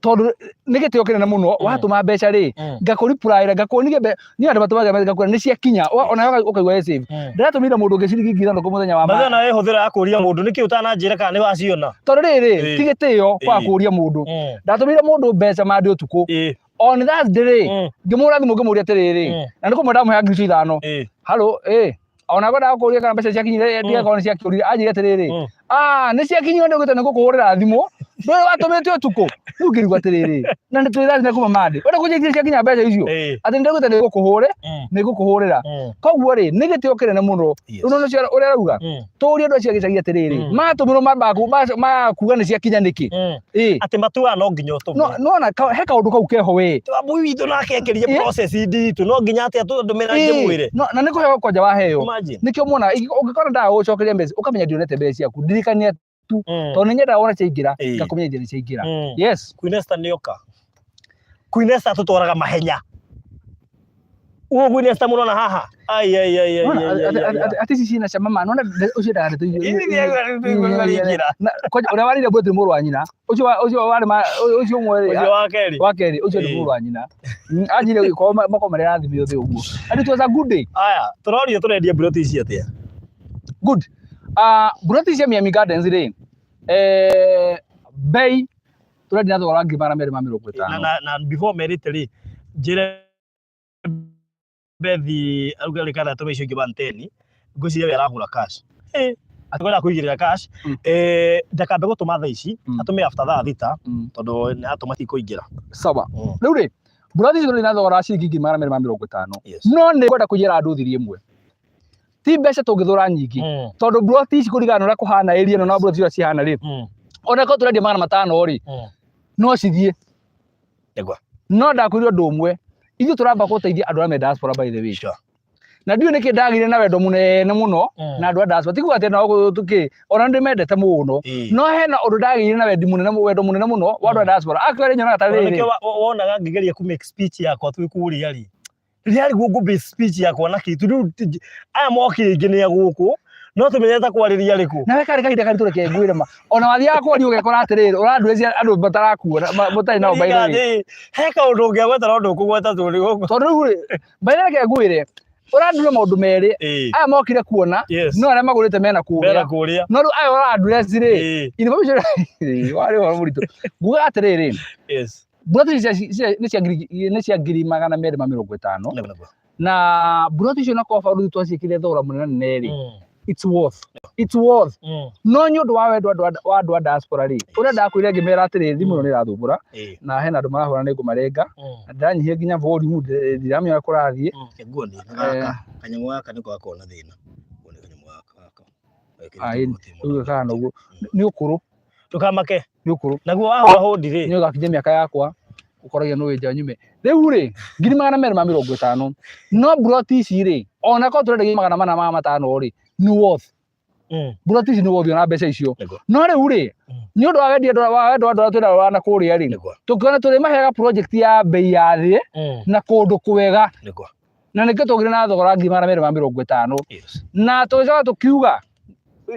tondũ nĩ gĩtĩo kĩnene mũno watũma mbeca rĩ, ngakũriplyra ngakuonia niĩ andũ matũmaga mbeca ngakwĩra nĩ ciakinya, ona wewe ũkaigua wĩ safe. Ndĩratũmĩire mũndũ ũngĩ ciringi 6,000 mũthenya wa Mathaa na ĩhũthĩra ya kũria mũndũ nĩkĩ ũtananjĩra kana nĩ waciona. Tondũ rĩrĩ, ti gĩtĩo kwaga kũria mũndũ. Ndatũmĩire mũndũ mbeca Monday ũtukũ, on Thursday rĩ, ngĩmũhũra thimũ ngĩmũria atĩrĩrĩ, na nĩ kũmwe ndamũheaga 5,000. Halo, ona ngwendaga kũria kana mbeca ciakinyire, ndigakorwo nĩ ciakĩũrire. Anjĩrire atĩrĩrĩ, ah, nĩ ciakinyire, ndĩgwĩte nĩ ngũkũhũrĩra thimũ, ndũĩ watũmĩte ũtukũ. Rĩu ngĩrigwo atĩrĩrĩ, na nĩ twĩ thaa kuma Monday, wenda kũnjĩtire ciakinya mbeca icio, atĩ nĩ ndĩgwĩte nĩ ngũkũhũre, nĩ ngũkũhũrĩra. Koguo rĩ, nĩ gĩtĩo kĩnene mũno. Rĩu nĩ ũcio ũrĩa arauga, tũrie andũ acio a gĩcagi atĩrĩrĩ, matũmĩrwo mambaga kuga nĩ ciakinya nĩkĩ? Atĩ matuaga no nginya ũtũme. No nona he kaũndũ kau keho we. Wambui witũ nake ekĩrire process nditũ, no nginya atĩ atũndũmĩra ngĩmwĩre. No, na nĩ kũheo kwanja waheo. Nĩkĩo muona ũngĩkora ndagũcokeria mbeca, ũkamenya ndionete mbeca ciaku, ndirikania tu, tondũ nĩ nyendaga wona ciaingĩra, ngakũmenyithia nĩ ciaingĩra. Yes. Queen Esther nĩoka. Queen Esther tũtwaraga mahenya. Ũguo Queen Esther mũrona haha. Ai ai ai ai ai ai. Ati ici ciĩna cama ma, nona ũcio endaga ndeto icio. Kwanja ũrĩa warĩire mbũri mũrũ wa nyina, ũcio ũcio warĩ ũcio ũmwe rĩ. Ũcio wa kerĩ. Wa kerĩ, ũcio nĩ mũrũ wa nyina. Anjire gĩkorwo makorwo marĩ rathime othe ũguo. And it was a good day. Aya, tũrorio tũrendia mburoti ici atĩa? Good. Mburoti cia Miami Gardens rĩ, bei tũrendia na thogora wa 250,000. Na before merĩte rĩ, njĩre Bethi aruga kana atũme icio ingĩ 110, ngwĩciria we aragũra cash. Atũkwenda kũigĩrĩra cash, ndakambe gũtũma thaa ici, atũme after thaa 6, tondũ nĩ atũma tikũingĩra. Sawa. Rĩu rĩ, mburoti icio tũrĩ na thogora wa ciringi 250,000. No nĩ ngwenda kũiyĩra andũ thiri ĩmwe. Ti mbeca tũngĩthũra nyingĩ, tondũ mburoti ici kũringana na ũrĩa kũhana area ĩno na mburoti iria cihana rĩ, ona korwo tũrendia 500 rĩ, no cithiĩ. No ndakwĩra ũndũ ũmwe, ithuĩ tũramba gũteithia andũ arĩa me diaspora by the way. Na ndiũĩ nĩkĩ ndagĩire na wendo mũnene mũno na andũ a diaspora. Ti kuga atĩ no tũkĩ, ona nĩndĩmendete mũno, no hena ũndũ ndagĩire na wendi mũnene, wendo mũnene mũno wa andũ a diaspora. Actually nyonaga ta rĩrĩ. Nĩkĩo wonaga ngĩgeria kũ make speech yakwa twĩ kũrĩa rĩ, rĩrĩa ngũ base speech yakwa na kĩ, tondũ aya mokire aingĩ nĩ a gũkũ, no tũmenyete kwarĩria rĩkũ. Nawe karĩ kahinda karitũ, reke ngwĩre ma, ona wathiaga kwaria ũgekora atĩrĩrĩ, ũrandwĩcia andũ matarakuona, mũtarĩ nao by the way. He kaũndũ ũngĩagweta no ndũkũgweta tondũ gũkũ. Tondũ rĩu rĩ, by the way reke ngwĩre, ũrandura maũndũ merĩ, aya mokire kuona, no arĩa magũrĩte mena kũrĩa. Kũrĩa. No rĩu aya ũrandura rĩ, information warĩ ũhoro mũritũ. Ngugaga atĩrĩrĩ, mburoti ici nĩ cia 250,000. Na mburoti icio na koba rĩu twaciĩkĩrire thogora mũnene rĩ, it's worth. It's worth. No nĩ ũndũ wa wendo wa andũ a diaspora rĩ, ũrĩa ndakwĩrire ngĩmera atĩrĩrĩ, thimũ ĩno nĩ ĩrathumbũra, na hena andũ marahũra nĩ ngũmarenga, na ndĩranyihia nginya volume, ndiramenya ũrĩa kũrathiĩ. Nguonie, gaka, kanyamũ gaka nĩko gakoragwo na thĩna. Nguonie kanyamũ gaka gaka. Rĩu gĩkaga ũguo, nĩ ũkũrũ. Ndũkamake. Nĩ ũkũrũ. Naguo wahũra hũndi rĩ. Nĩ ũgakinyia mĩaka yakwa, ũkoragia nĩ wĩnja nyume. Rĩu rĩ, 250,000. No mburoti ici rĩ, ona korwo tũrendagia 405 rĩ, nĩ worth. Mburoti ici nĩ worth ona mbeca icio. No rĩu rĩ, nĩ ũndũ wa wendi wa wendo wa andũ arĩa twĩnao wa na kũrĩa rĩ, tũkĩona tũrĩmaheaga project ya bei ya thĩ na kũndũ kwega. Na nĩkĩo tũgire na thogora wa 250,000. Na tũgĩcoka tũkiuga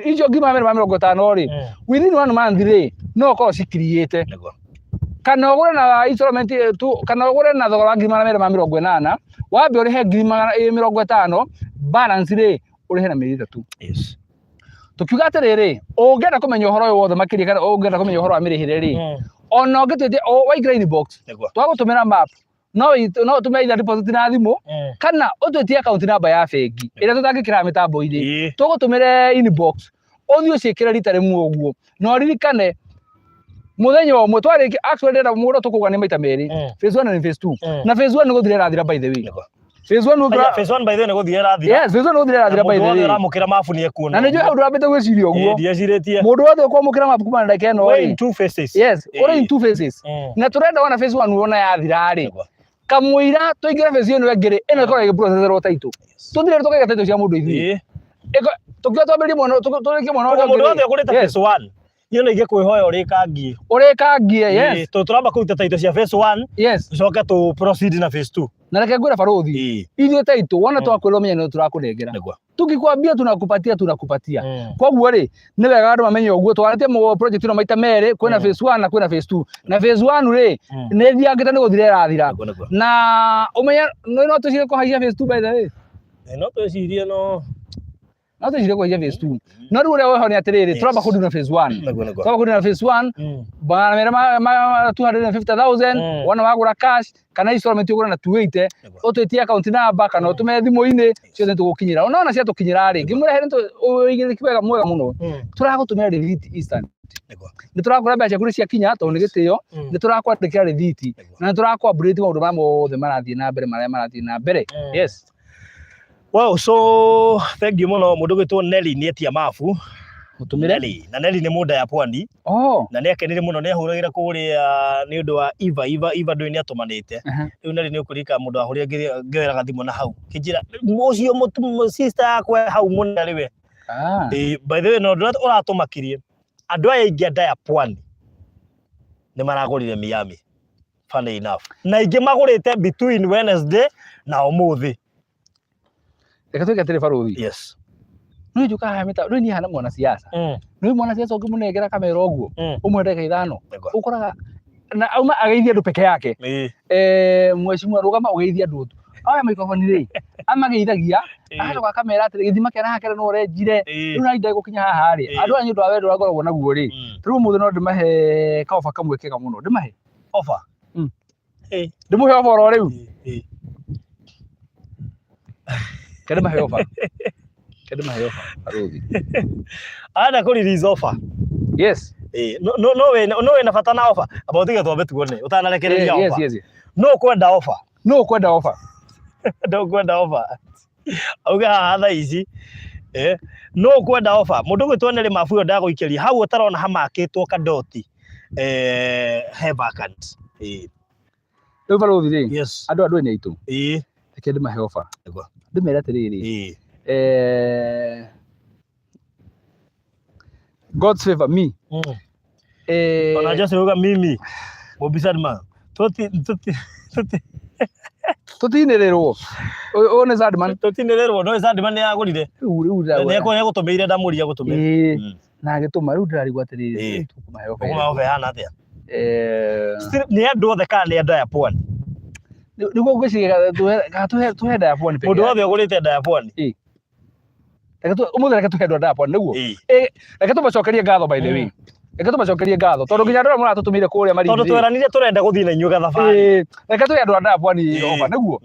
icio 250,000 rĩ, within one month rĩ, no ũkorwo cikiriĩte. Kana ũgũre na installment tu, kana ũgũre na thogora wa 280,000, wambe ũrĩhe 250,000, balance rĩ, ũrĩhe na mĩeri 3. Tũkiuga atĩrĩrĩ, ũngĩenda kũmenya ũhoro ũyũ wothe makĩria, kana ũngĩenda kũmenya ũhoro wa mĩrĩhĩre rĩ, ona ũngĩtwĩtia, waingĩra inbox, twagũtũmĩra map, no ũtũme either deposit na thimũ, kana ũtwĩtie account number ya bengi ĩrĩa tũtangĩkĩra mĩtambo-inĩ, tũgũtũmĩre inbox, ũthiĩ ũciĩkĩre rita rĩmwe ũguo, na ũririkane mũthenya ũmwe twarĩkia, actually ndĩrenda mũndũ tũkũga nĩ maita merĩ, phase 1 na phase 2, na phase 1 nĩ gũthira ĩrathira by the way. Phase 1 nĩ phase 1 by the way nĩ gũthira ĩrathira. Yes, phase 1 nĩ gũthira ĩrathira by the way. Mũndũ wothe ũramũkĩra mabu nĩ ekuona. Na nĩ njũĩ hau ndũrambĩte gwĩciria ũguo. Ndiecirĩtie. Mũndũ wothe ũkwamũkĩra mabu kuma na ndagĩka ĩno rĩ. In two phases. Yes, ũrĩ in two phases. Na tũrenda wona phase 1 wona yathira rĩ, kamũira tũingĩre phase ĩno ĩngĩ rĩ, ĩno ĩkoragwo ĩgĩprocesserwo title. Tũthire tũkaiga title cia mũndũ ithuĩ. Tũkiuga twambĩrĩrie mwena, tũrĩkie mwena ũrĩa ũngĩ. Mũndũ wothe ũgũrĩte phase 1. Niĩ ona ingĩkwĩhoya ũrĩkangie. Ũrĩkangie, yes. Tondũ tũramba kũruta title cia phase 1 Yes. tũcoke tũ proceed na phase 2. Na reke ngwĩre barũthi, ithuĩ title wona twakwĩra ũmenye nĩ tũrakũnengera. Nĩguo. Tukikwambia tunakupatia tunakupatia. Koguo rĩ, nĩ wega andũ mamenye ũguo twarĩtie mũgo project ĩno maita merĩ, kwĩna phase 1 na kwĩna phase 2. Na phase 1 rĩ, nĩ ĩthiangĩte nĩ gũthira ĩrathira. Nĩguo nĩguo. Na ũmenye no tũcire kũhaicia phase 2 by the way. No twĩcirie no No tũcire kũhaicia phase 2. No rĩu ũrĩa wĩho nĩ atĩrĩrĩ, tũramba kũnduna phase 1. Nĩguo nĩguo. Twamba kũnduna phase 1 magana merĩ ma 250,000 wona wagũra cash kana installment ũgũre na 280 Nĩguo. ũtwĩtie account number kana ũtũme thimũ-inĩ ciothe nĩtũgũkinyĩra ona ona ciatũkinyĩra rĩ ngĩmũrehere ũigĩrĩrĩki wega mwega mũno tũragũtũmĩra rĩthiti instant Nĩguo. nĩ tũrakũra mbeca ciaku nĩ ciakinya tondũ nĩ gĩtĩo nĩ tũrakwandĩkĩra rĩthiti Nĩguo. na nĩ tũrakũ update maũndũ marĩa mothe marathiĩ na mbere marĩa marathiĩ na mbere yes. Wow, so thank you mũno mũndũ gwĩtwo Nelly nĩ etia mabu. Mũtũmĩre. Nelly, na Nelly nĩ mũnda ya pwani Oh. na nĩ akenire mũno nĩ ahũragĩra kũrĩa nĩ ũndũ wa Eva Eva Eva ndũĩ nĩ atũmanĩte. Rĩu Nelly nĩ ũkũririkana mũndũ wahũrire ngĩoera gathimũ na hau kĩnjĩra ũcio sister yakwa e hau mũno arĩ we. Ah. Ĩĩ, by the way no ũndũ ũrĩa ũratũmakirie andũ aya aingĩ a ndaya pwani nĩ maragũrire Miami funny enough na aingĩ magũrĩte between Wednesday na ũmũthĩ. Reke twĩke atĩrĩ barũthi. Yes. Nĩ njũkaga haha mĩta rĩu niĩ hana mwanasiasa. Nĩ mwanasiasa ũngĩmũnengera kamera ũguo ũmwe ndagĩka ithano ũkoraga na auma ageithia andũ peke yake. Eh, mheshimiwa rũgama ũgeithie andũ tu. Oya microphone rĩ amageithagia agacoka akamera atĩrĩ gĩthima kĩa haha kĩrĩa no ũrenjire rĩu na ndegũkinya haha rĩ andũ aya nĩ ũndũ wa wendo ũrĩa ngoragwo naguo rĩ rĩu ũmũthĩ no ndĩmahe kaoba kamwe kega mũno ndĩmahe Offer. Ndĩmũhe oba oro rĩu Kende mahe oba. Kende mahe oba. Barũthi. Arenda kũ release offer. Yes. No no no wĩna no wĩna bata na offer. Amba ũtige twambe tuone ũtanarekereria Yes, offer. yes. No ũkwenda offer. No ũkwenda oba. Ndũkwenda offer. Auge haha thaa ici. No ũkwenda offer. Mũndũ ũgwĩtwo Nelly Mabu ĩyo ndagũikĩria hau ũtarona hamakĩtwo kadoti he vacant. Rĩu barũthi rĩ. Yes. Andũ andũ nĩ aitũ. Reke ndĩmahe oba. Nĩguo. Ndĩmere atĩrĩrĩ. God's favor me. Ona Jose uga mimi Bobby Sadman. Tuti tuti tuti Tũtinĩrĩrwo. Ũyũ nĩ Sadman. Tũtinĩrĩrwo no Sadman nĩ yagũrire. Rĩu rĩu Nĩ egũtũmĩire ndamũria gũtũmĩra. Na agĩtũma rĩu ndĩrarigwo atĩrĩrĩ. Rĩu tũkũmahe oba. Ũkũmahe oba ĩhana atĩa? Nĩ andũ othe kana nĩ andũ aya pwani? Nĩguo ngwĩciria tũhe ndaya pwani peke Mũndũ yake. wothe ũgũrĩte ndaya pwani. Reke ũmũthĩ reke tũhe andũ a ndaya pwani nĩguo. Reke tũmacokerie ngatho by the way. Reke tũmacokerie ngatho tondũ nginya andũ arĩa mũratũtũmĩire kũrĩa Malindi Tondũ rĩ. tweranire tũrenda gũthiĩ na inyuĩ gathabarĩ. Reke tũhe andũ a ndaya pwani oba nĩguo.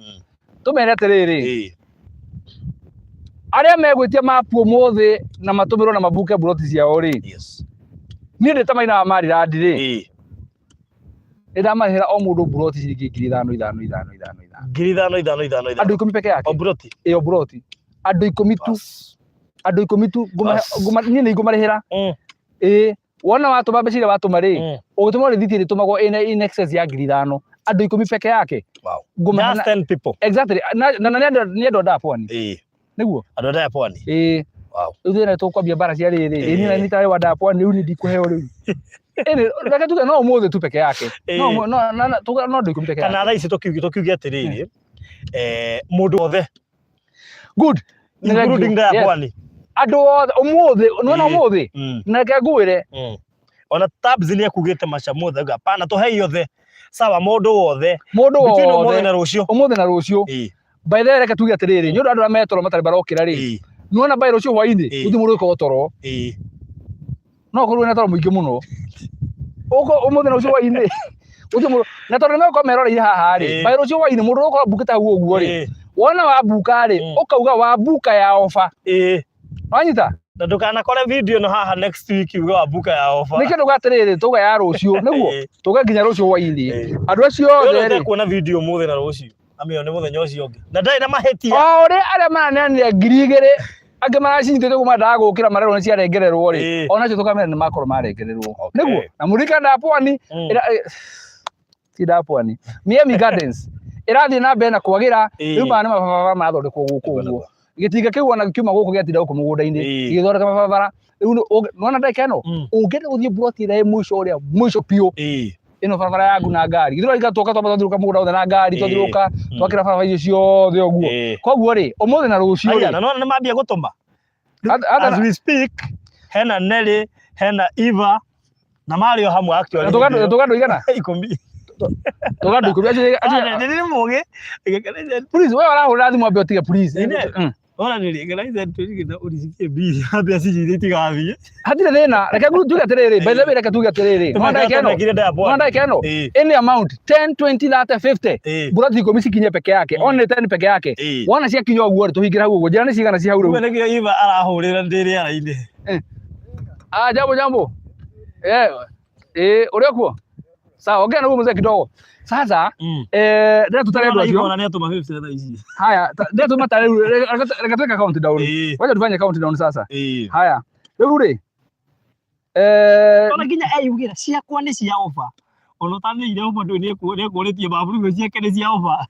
Tũmere atĩrĩrĩ. Arĩa megwĩtia mapu ũmũthĩ na matũmĩrwo na mabuke mburoti ciao rĩ. Niĩ ndĩ ta Maina wa Maryland rĩ. Nĩ ndamarĩhĩra o mũndũ mburoti ciringi ngiri ithano ithano ithano ithano ithano. Ngiri ithano ithano ithano ithano. Andũ ikũmi peke yake. O mburoti? Ĩ, o mburoti. Andũ ikũmi tu. Andũ ikũmi tu. Niĩ nĩ ngũmarĩhĩra. Ĩ, wona watũma mbeca iria watũma rĩ, ũgĩtũma rĩthiti ĩrĩtũmagwo ĩna in excess ya ngiri ithano. Andũ ikũmi peke yake. Wow. Ngũmahe Just 10 people. Exactly. Na nĩ andũ a ndaya pwani. Nĩguo? Andũ a ndaya pwani. Wow. Rĩu thĩna tũkwambia mbara cia rĩrĩ. Ĩ niĩ na niĩ tarĩ wa ndaya pwani rĩu niĩ ndikũheo rĩu. Ĩni reke tuge no ũmũthĩ tu peke yake. No no no tuge no andũ ikũmi peke yake. Kana thaa ici tũkiuge atĩrĩrĩ, mũndũ wothe. Good. Including ndaya pwani. Andũ othe ũmũthĩ, nĩwona ũmũthĩ? Na reke ngwĩre. Ona Tabs nĩ ekugĩte maca mothe, auga hapana tũhei othe. Sawa mũndũ wothe. Mũndũ Between wothe. ũmũthĩ na rũciũ. Ũmũthĩ na rũciũ. By the way reke tuge atĩrĩrĩ, nĩ ũndũ andũ arĩa me toro matarĩ barokĩra rĩ. Nĩwona by rũciũ hwainĩ, gũtirĩ mũndũ ũgĩkorwo toro. No ũkorwo wĩna toro mũingĩ mũno. Ũko ũmũthĩ na rũciũ hwainĩ. Gũtirĩ mũndũ, na tondũ nĩmegũkorwo meroreire haha rĩ, by rũciũ hwainĩ mũndũ ũgũkorwo ambukĩte hau ũguo rĩ, wona wambuka rĩ, ũkauga wambuka ya oba. Wanyita? Na ndũkanakore video ĩno haha next week uge wambuka ya oba. Nĩkĩo ndauga atĩrĩrĩ, tauga ya rũciũ, nĩguo? Tauga nginya rũciũ hwainĩ. Andũ acio othe rĩ. Ũrĩa ũtekuona video ũmũthĩ na rũciũ, amĩone mũthenya ũcio ũngĩ. Na ndarĩ na mahĩtia. O ũrĩa arĩa maraneanire ngiri igĩrĩ, angĩ maracinyitĩte kuma ndaga gũkĩra marerwo nĩ ciarengererwo rĩ, onacio tũkamera nĩ makorwo marengererwo. Nĩguo? Na mũririkane ndaya pwani, ti ndaya pwani, Miami Gardens ĩrathiĩ na mbere na kwagĩra, rĩu maya nĩ mabarabara marathondekwo gũkũ ũguo. Gĩtinga kĩu ona gĩkiuma gũkũ gĩatinda gũkũ mũgũnda-inĩ Ĩĩ. gĩgĩthondeka mabarabara. Rĩu nĩwona ndagĩka ĩno ũngĩenda gũthiĩ mburoti ĩrĩa ĩ mũico ũrĩa mũico biũ, ĩno barabara yaku na ngari githĩ ũraringa twoka twamba twathiũrũrũka mũgũnda wothe na ngari, twathiũrũrũka twakĩra barabara icio ciothe ũguo. Koguo rĩ, ũmũthĩ na rũciũ Aya, rĩ, na nona nĩ mambia gũtũma. Ata- As we speak, hena Nelly, hena Eva, na marĩ o hamwe actually. Na tũgandũ igana 10. Tũgandũ 10 acio. Ah, nĩ mũgĩ. Please, wewe ũrahũra thimũ ambe ũtige, please. Ine. Ona nĩ rĩ, twĩrigĩte ũricikie mbiri, ambia cinyite itigathiĩ. Hatirĩ thĩna, reke tuge atĩrĩrĩ, by the way, reke tuge atĩrĩrĩ, nona ndagĩka ĩno, Tũmekire nona ndagĩka ĩno, any amount, 10, 20, 30, 50, mburoti 10 cikinye peke yake, only 10 peke yake. Wona ciakinya ũguo rĩ, tũhingĩre hau ũguo. Njĩra nĩ cigana ci hau rĩu? Kumbe nĩkĩo Eva arahũrĩra ndĩ rĩera-inĩ. Ah, jambo jambo. Eh, ũrĩ kuo? Sawa, ongea na huyo mzee kidogo. Sasa, ndĩra tutare andũ acio. Ona nĩ atũma 50 thaa ici. Haya, ndĩra tũmatare rĩu, reke twĩke countdown. Wacha tufanye countdown sasa. Haya, rĩu rĩ, Ona nginya eyugĩra ciakwa nĩ cia offer. Ona ũtanĩire offer ndũĩ nĩekũrĩtie babu rĩu ciake nĩ cia offer.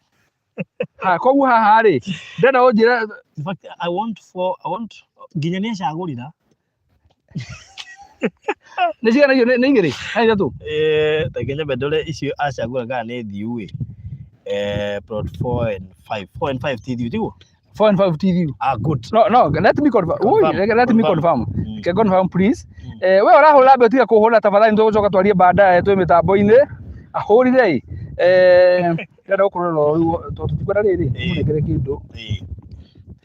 Haya, koguo haha rĩ, ndĩrenda ũnjĩre. In fact, I want four, I want nginya nĩ acagũrĩra. Nĩ cigana icio? Nĩ igĩrĩ? Nĩ ithatũ? Reke nyambe ndore icio acagũra kana nĩ thiu ĩ. Plot 4 and 5. 4 and 5 ti thiu tiguo? 4 and 5 ti thiu. Ah, good. No, let me confirm. Ui, Confirm, let me confirm. confirm. Ke confirm, please. We ũrahũra mbe tiga kũhũra tafadhali, nĩtũgũcoka twarie baadaye twĩ mĩtambo-inĩ. Ahũrire ĩ. Ndĩrenda gũkũrora rĩu tondũ tũtikwenda rĩrĩ. Mũnengere kĩndũ.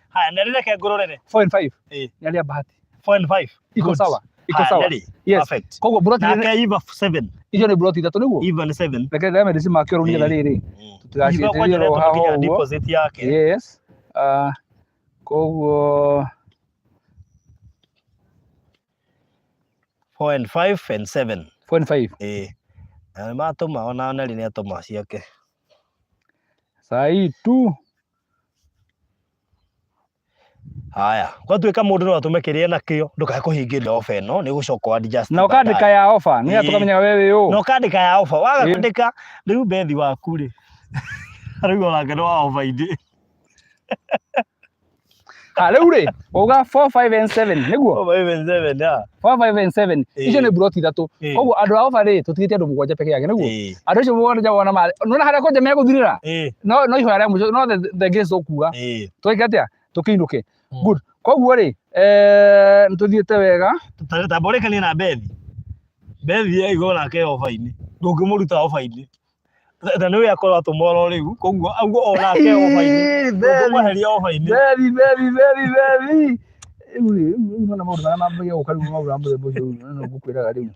Haya, na reke ngũrorere. 4 and 5. Nĩ arĩa bahati. 4 and 5. Iko Good. sawa. Iko Haya, sawa. Nelly. Yes. Perfect. Koguo mburoti Nake Eva 7. Icio nĩ mburoti ithatũ nĩguo? Eva nĩ 7. Reke ndeme ndĩcimakĩo rĩu nĩgetha rĩrĩ. Eva Tũtigaciĩtĩrie kwanja ro nĩatũma haha nginya ũguo. deposit yake. Yes. Ah, koguo 4 and 5 and 7. 4 and 5. Na nĩ matũma ona Nelly nĩ atũma ciake. Sai tu. Haya, gwatuĩka mũndũ no atũme kĩrĩa nakĩo, ndũkae kũhingĩria offer ĩno, nĩ ũgũcoka adjust Na ũkandĩka ya offer nĩgetha tũkamenyaga we wĩ ũ. Na ũkandĩka ya offer, waga kwandĩka rĩu bethi waku rĩ, rĩu onake nĩ wa offer inĩ. Ha, rĩu rĩ, wauga 4, 5 and 7 nĩguo? 4, 5 and 7, ya. 4, 5 and 7. Icio nĩ mburoti ithatũ. Koguo andũ a offer rĩ, tũtigĩte andũ mũgwanja peke yake nĩguo? Andũ acio mũgwanja wona marĩ, nĩwona harĩa kwanja megũthirĩra? No ihoya rĩa mũico, no the grace tũkuga. Twĩke atĩa? Tũkĩinũke. Good. Koguo rĩ, nĩtũthiĩte wega. Tamba ũrĩkanie na Bethi. Bethi aigua onake offer-inĩ. Ndũngĩmũruta offer-inĩ. Na nĩwe akorwo atũma oro rĩu, koguo auga onake offer-inĩ. Ndũngĩmweheria offer-inĩ. Bethi, Bethi, Bethi, Bethi. Rĩu rĩ, rĩu nĩwona maũndũ marĩa mambagia gũka rĩu maũndũ ma mũthemba ũcio rĩu no ngũkwĩraga rĩu.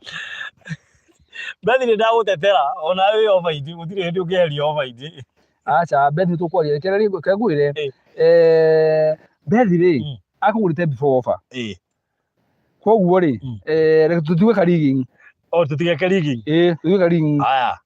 Bethi nĩ ndagũtetera, ona wĩ offer-inĩ, gũtirĩ hĩndĩ ũngĩeherio offer-inĩ. Aca, Bethi nĩtũkwaria, reke reke ngwĩre. Bethi rĩ, akũgũrĩte before offer. Koguo rĩ, reke tũtige ka rigging. O tũtigeke rigging. Ĩĩ, tũtige ka rigging. Haya.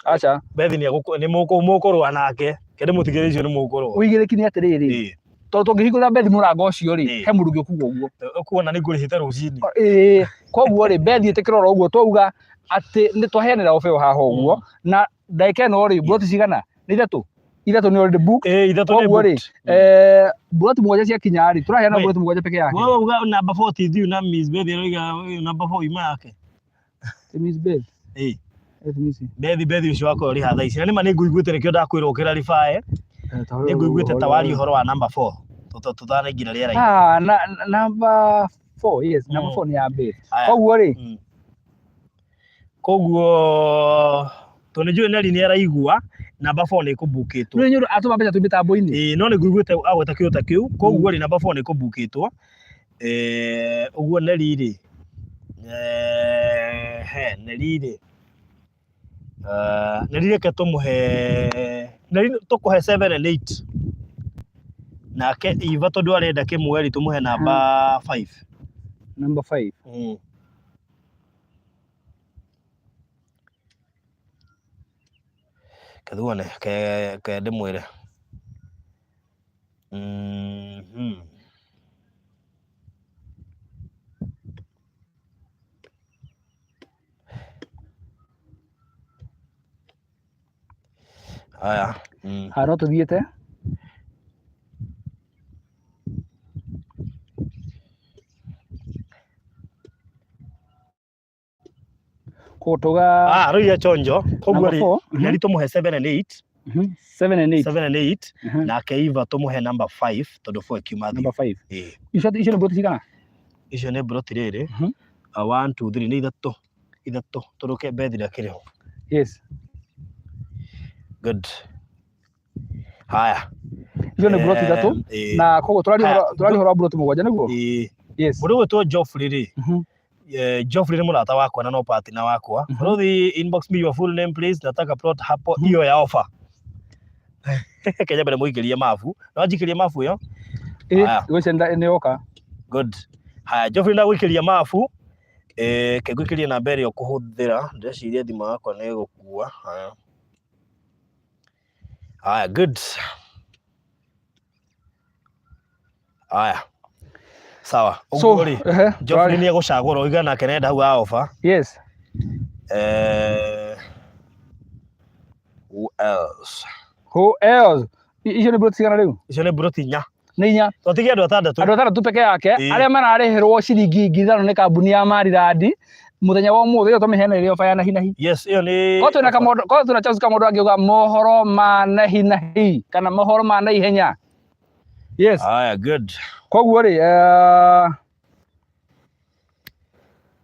Aca. Bethi nĩ nĩ mũkũrũa nake. Kende mũtigĩre icio nĩ mũkũrũa. Ũigĩrĩki nĩ atĩrĩrĩ, tondũ tũngĩhingũrĩra Bethi mũrango ũcio rĩ, he mũndũ ũngĩ ũkuga ũguo. Ũkuona nĩ ngũrĩhĩte rũcinĩ. Ĩĩ, koguo rĩ, Bethi ĩtĩkĩra oro ũguo twauga atĩ nĩ twaheanĩra offer ĩyo haha ũguo, na ndagĩka ĩno rĩ, mburoti cigana? Nĩ ithatũ? Ithatũ nĩ already booked. Ĩĩ, ithatũ nĩ Koguo rĩ, booked. Mburoti mũgwanja ciakinya rĩ, tũraheana Wait. mburoti mũgwanja peke yake. Wewe wauga namba 4 ti thiu na Miss Bethi aroiga namba 4 ima yake. Ti Miss Beth. Let me see. Bethi, Bethi ũcio wakwa ũrĩ haha thaa ici. Na nĩma nĩ ngũiguĩte nĩkĩo ndakwĩra ũkĩra ribae. Nĩ ngũiguĩte ta waria ũhoro wa namba 4. Tũtanaingĩra rĩera-inĩ. Ah, na namba 4, yes, namba 4 nĩ ya Beth. Haya. Koguo rĩ, Koguo tondũ nĩ njũĩ Nelly nĩ araigua namba 4 nĩ ĩkũbukĩtwo. Nĩ nyũndũ atũma mbeca twĩ mĩtambo-inĩ. Ĩĩ, no nĩ ngũiguĩte agweta kĩndũ ta kĩu, koguo rĩ namba 4 nĩ ĩkũbukĩtwo. Ũguo Nelly rĩ, he Nelly rĩ, Nelly reke tũmũhe, Nelly tũkũhe 7 and 8. Nake Eva tondũ arenda kĩmwe rĩ, tũmũhe namba 5. Number 5. Ke tuone, ke ndĩmwĩre. Haya. Ha, no tũthiĩte. Koguo tauga Ah, rĩu ya chonjo koguo number rĩ 4. Neri tũmũhe 7 and 8. 7 and 8. 7 and 8. Nake Eva tũmũhe number 5 tondũ 4 ĩkiuma thĩ. Number 5. Ĩĩ. Icio nĩ mburoti cigana? Icio nĩ mburoti rĩrĩ. 1 2 3 nĩ ithatũ. Ithatũ tondũ ke Beth ndakĩrĩ ho. Yes. Good. Haya. Icio nĩ mburoti ithatũ. Ĩĩ. Na koguo tũraria Haya. ũhoro wa mburoti mũgwanja nĩguo? Ĩĩ. Yes. Mũndũ ũgwĩtwo Geoffrey rĩ, Geoffrey nĩ mũrata wakwa na no partner wakwa. Bũrũthi, inbox me your full name please, nataka plot hapo hiyo ya offer. Kenya mbere mũikĩrie mabu. No njikĩrie mabu ĩyo? Ĩĩ, Haya. ngwĩciria nĩ yoka. Good. Haya, Geoffrey ndagũikĩria mabu. Ke ngũikĩrie namba ĩrĩa ũkũhũthĩra. Ndĩreciria thimũ yakwa nĩ ĩgũkua. Haya. Haya, good. Haya. Sawa. So, Ũguo rĩ, Geoffrey nĩ egũcagũra oiga nake nenda hau ha offer. Yes. Who else? Who else? Icio nĩ mburoti cigana rĩu? Icio nĩ mburoti inya. Nĩ inya. Twatigia andũ atandatũ. Andũ atandatũ peke yake Ĩĩ. arĩa mararĩhĩrwo ciringi 5,000 nĩ kambuni ya Maridadi mũthenya wa ũmũthĩ ĩyo tũmĩheana ĩrĩ ofa ya nahi nahi. Yes, ĩyo nĩ Korwo twĩna Kamondo, korwo twĩna Charles Kamondo angiuga mohoro ma nahi nahi kana mohoro ma naihenya. Yes. Haya, good. Koguo rĩ,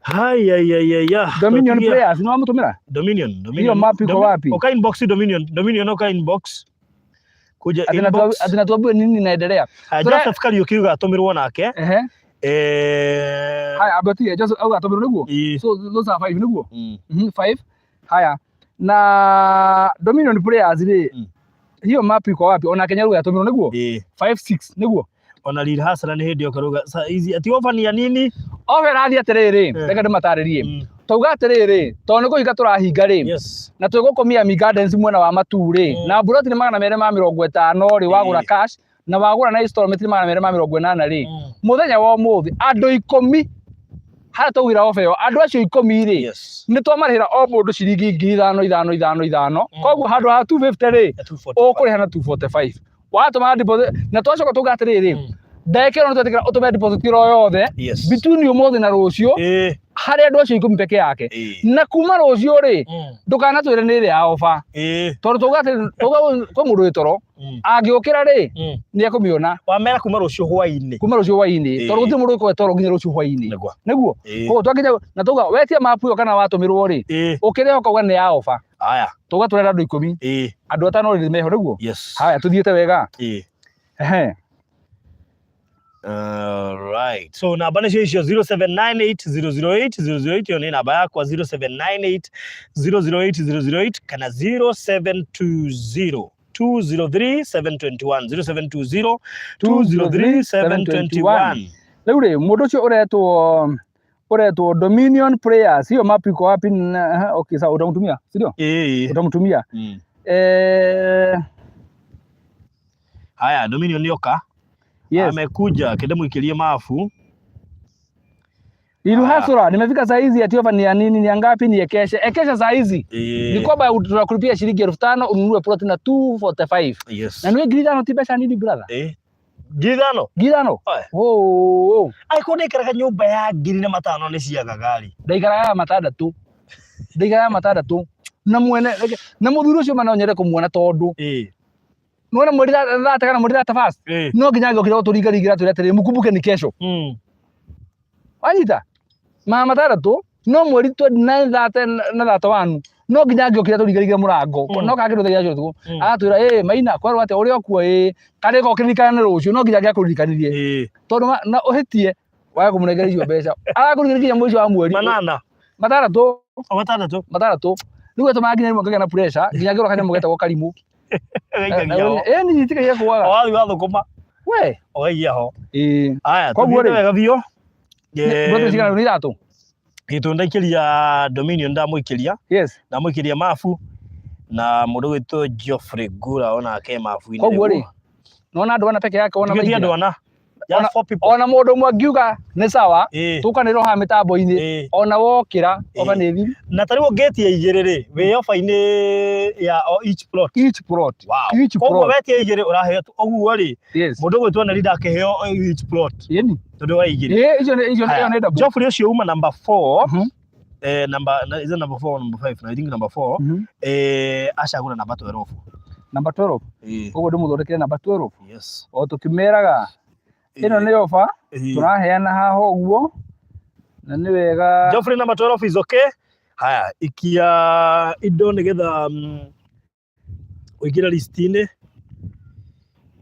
Haya, ya, ya, ya. Dominion Twatigia Players nĩ wamũtũmĩra? Dominion, Dominion. Hiyo map iko wapi? Uka inbox Dominion, Dominion uka inbox. Kuja Ati inbox. ati natuambie nini inaendelea. Haya, Joseph Kariuki uga atũmĩrwo nake. Ehe. Haya, ambatie Joseph auga atũmĩrwo nĩguo. Ĩĩ. So those are 5 nĩguo. 5. Haya. Na Dominion Players rĩ, hiyo map iko wapi? Ona Kenya ruga atũmĩrwo nĩguo. Ĩĩ. 5 6 nĩguo. Ona Lil Hustler nĩ hĩndĩ yoka ruga. Sa hizi ati offer ni ya nini? Ofe rathiĩ atĩrĩrĩ, reke ndĩmatarĩrie. Tauga atĩrĩrĩ, tondũ nĩ kũhinga tũrahinga rĩ, Yes. na twĩgũkũ Miami Gardens mwena wa Matuu rĩ, na mburoti nĩ 250 rĩ, wagũra cash, na wagũra na installment nĩ 280 rĩ, mũthenya wa ũmũthĩ andũ 10 harĩa twaugĩra ofa ĩyo, andũ acio 10 rĩ, Yes. nĩ twamarĩhĩra o mũndũ ciringi 5,000 5 5 5, koguo handũ ha 250 rĩ, Ya 245. ũkũrĩha na 245. Watũma deposit, na twacoka tuga atĩrĩrĩ, ndagĩka ĩno nĩ twetĩkĩra ũtũme deposit ĩro yothe Yes. between ũmũthĩ na rũciũ Ĩĩ. harĩ andũ acio 10 peke yake. Ĩĩ. Na kuma rũciũ rĩ, ndũkanatwĩre nĩ ĩrĩa ya ofa. Tondũ tauga atĩ tauga kwĩ mũndũ wĩ toro, angĩũkĩra rĩ, nĩ ekũmĩona. Wamera kuma rũciũ hwaĩ-inĩ. Kuma rũciũ hwaĩ-inĩ. Tondũ gũtirĩ mũndũ ũgũkorwo e toro nginya rũciũ hwaĩ-inĩ. Nĩguo. Nĩguo? Ĩĩ. Koguo twakinya na tauga wetia mapu ĩyo kana watũmĩrwo rĩ, Ĩĩ. ũkĩrĩha ũkauga nĩ ya ofa. Haya. Tauga tũrenda andũ 10. Ĩĩ. Andũ atano rĩ meho nĩguo? Yes. Haya, tũthiĩte wega. Ĩĩ. Ehe. Right. So namba nĩcio icio 0798008008 ĩyo nĩ namba yakwa 0798008008 kana 0720 203 721 0720 203 721. Rĩu rĩ, mũndũ ũcio ũretwo Dominion Players, hiyo map iko wapi? Okay, sawa, utamtumia, si ndio? Ĩĩ. Utamtumia. Haya, Dominion nĩoka. Yes. Amekuja kende muikirie mabu. Lil Hustler, nimefika saa hizi ati ofa ni ya nini, ni ya ngapi, ni ekeshe. Ekesha saa hizi. Ĩĩ. Ni kwamba tunakulipia shilingi 5,000 ununue plot na 245. Yes. Na niwe 5,000 ti mbeca nini brother? Ĩĩ. 5,000? 5,000? Oe. Oh, oh. Angĩkorwo ndaikaraga nyũmba ya 4,500 nĩ ciagaga rĩ. Ndaikaraga matandatũ. Ndaikaraga matandatũ. Na mwene, na mũthuri ũcio ma no nyende kũmuona tondũ. Ĩĩ. Nĩwona mweri thate kana mweri thate first? Ĩĩ. No nginya angĩokire gũtũringaringĩra atwĩre atĩrĩrĩ, mkumbuke ni kesho. Wanyita? Magana matandatũ, no mweri 29 thate na thate wanu. No nginya angĩokire atũringaringĩre mũrango. No kangĩ thaa inya cia ũtukũ. Agatwĩra, ĩĩ Maina, kwerwo atĩa ũrĩ o kuo ĩĩ. Karĩko ũkĩririkana nĩ rũciũ, no nginya angĩakũririkanirie. Ĩĩ. Tondũ na ũhĩtie, wage kũmũnengera icio mbeca. Arakũririkania nginya mũico wa mweri. Manana. Matandatũ. O matandatũ. Matandatũ. Rĩu ĩtũmaga nginya rĩmwe ngagĩa na pressure, nginya ngĩrwo kanyamũ getagwo karimũ. Gaikagia ho. Ĩĩ niĩ itigagia kwaga. O wathiĩ wathũkũma. We. Ũgaikia ho. Ĩĩ. Haya, Koguo tũthiĩte rĩ, wega biũ. Mburoti cigana nĩ ithatũ? Gĩtũ ndaikĩria Dominion ndamũikĩria. Yes. Ndamũikĩria mabu na mũndũ ũgwĩtwo Geoffrey Ngura onake mabu-inĩ. Koguo rĩ, nĩwona andũ ana peke yake wona Tigĩtie andũ maingĩra. ana. Just four people. Ona mũndũ ũmwe angiuga nĩ sawa, Ĩĩ. tũkanĩrwo haha mĩtambo-inĩ, Ĩĩ. ona wokĩra, oba Ĩĩ. nĩ thiru. Na ta rĩu ũngĩtia igĩrĩ rĩ, wĩ ofa-inĩ ya o each plot. Each plot. Wow. Each Koguo plot. wetia igĩrĩ ũraheo ũguo rĩ, Yes. mũndũ ũgwĩtwo Neri ndakĩheo each plot Ĩni. tondũ wa igĩrĩ. Ĩĩ, icio nĩ icio Haya, ĩyo nĩ double. Geoffrey ũcio uma number 4. Number is it number 4 or number 5? I think number 4. Acagũra namba 12. Namba 12. Koguo ndĩmũthondekere namba 12. Yes. O tũkĩmeraga ĩno nĩ ofa tũraheana haha ũguo na nĩ wega. Geoffrey, number 12 is okay. Haya, ikia indo nĩgetha ũingĩre list-inĩ.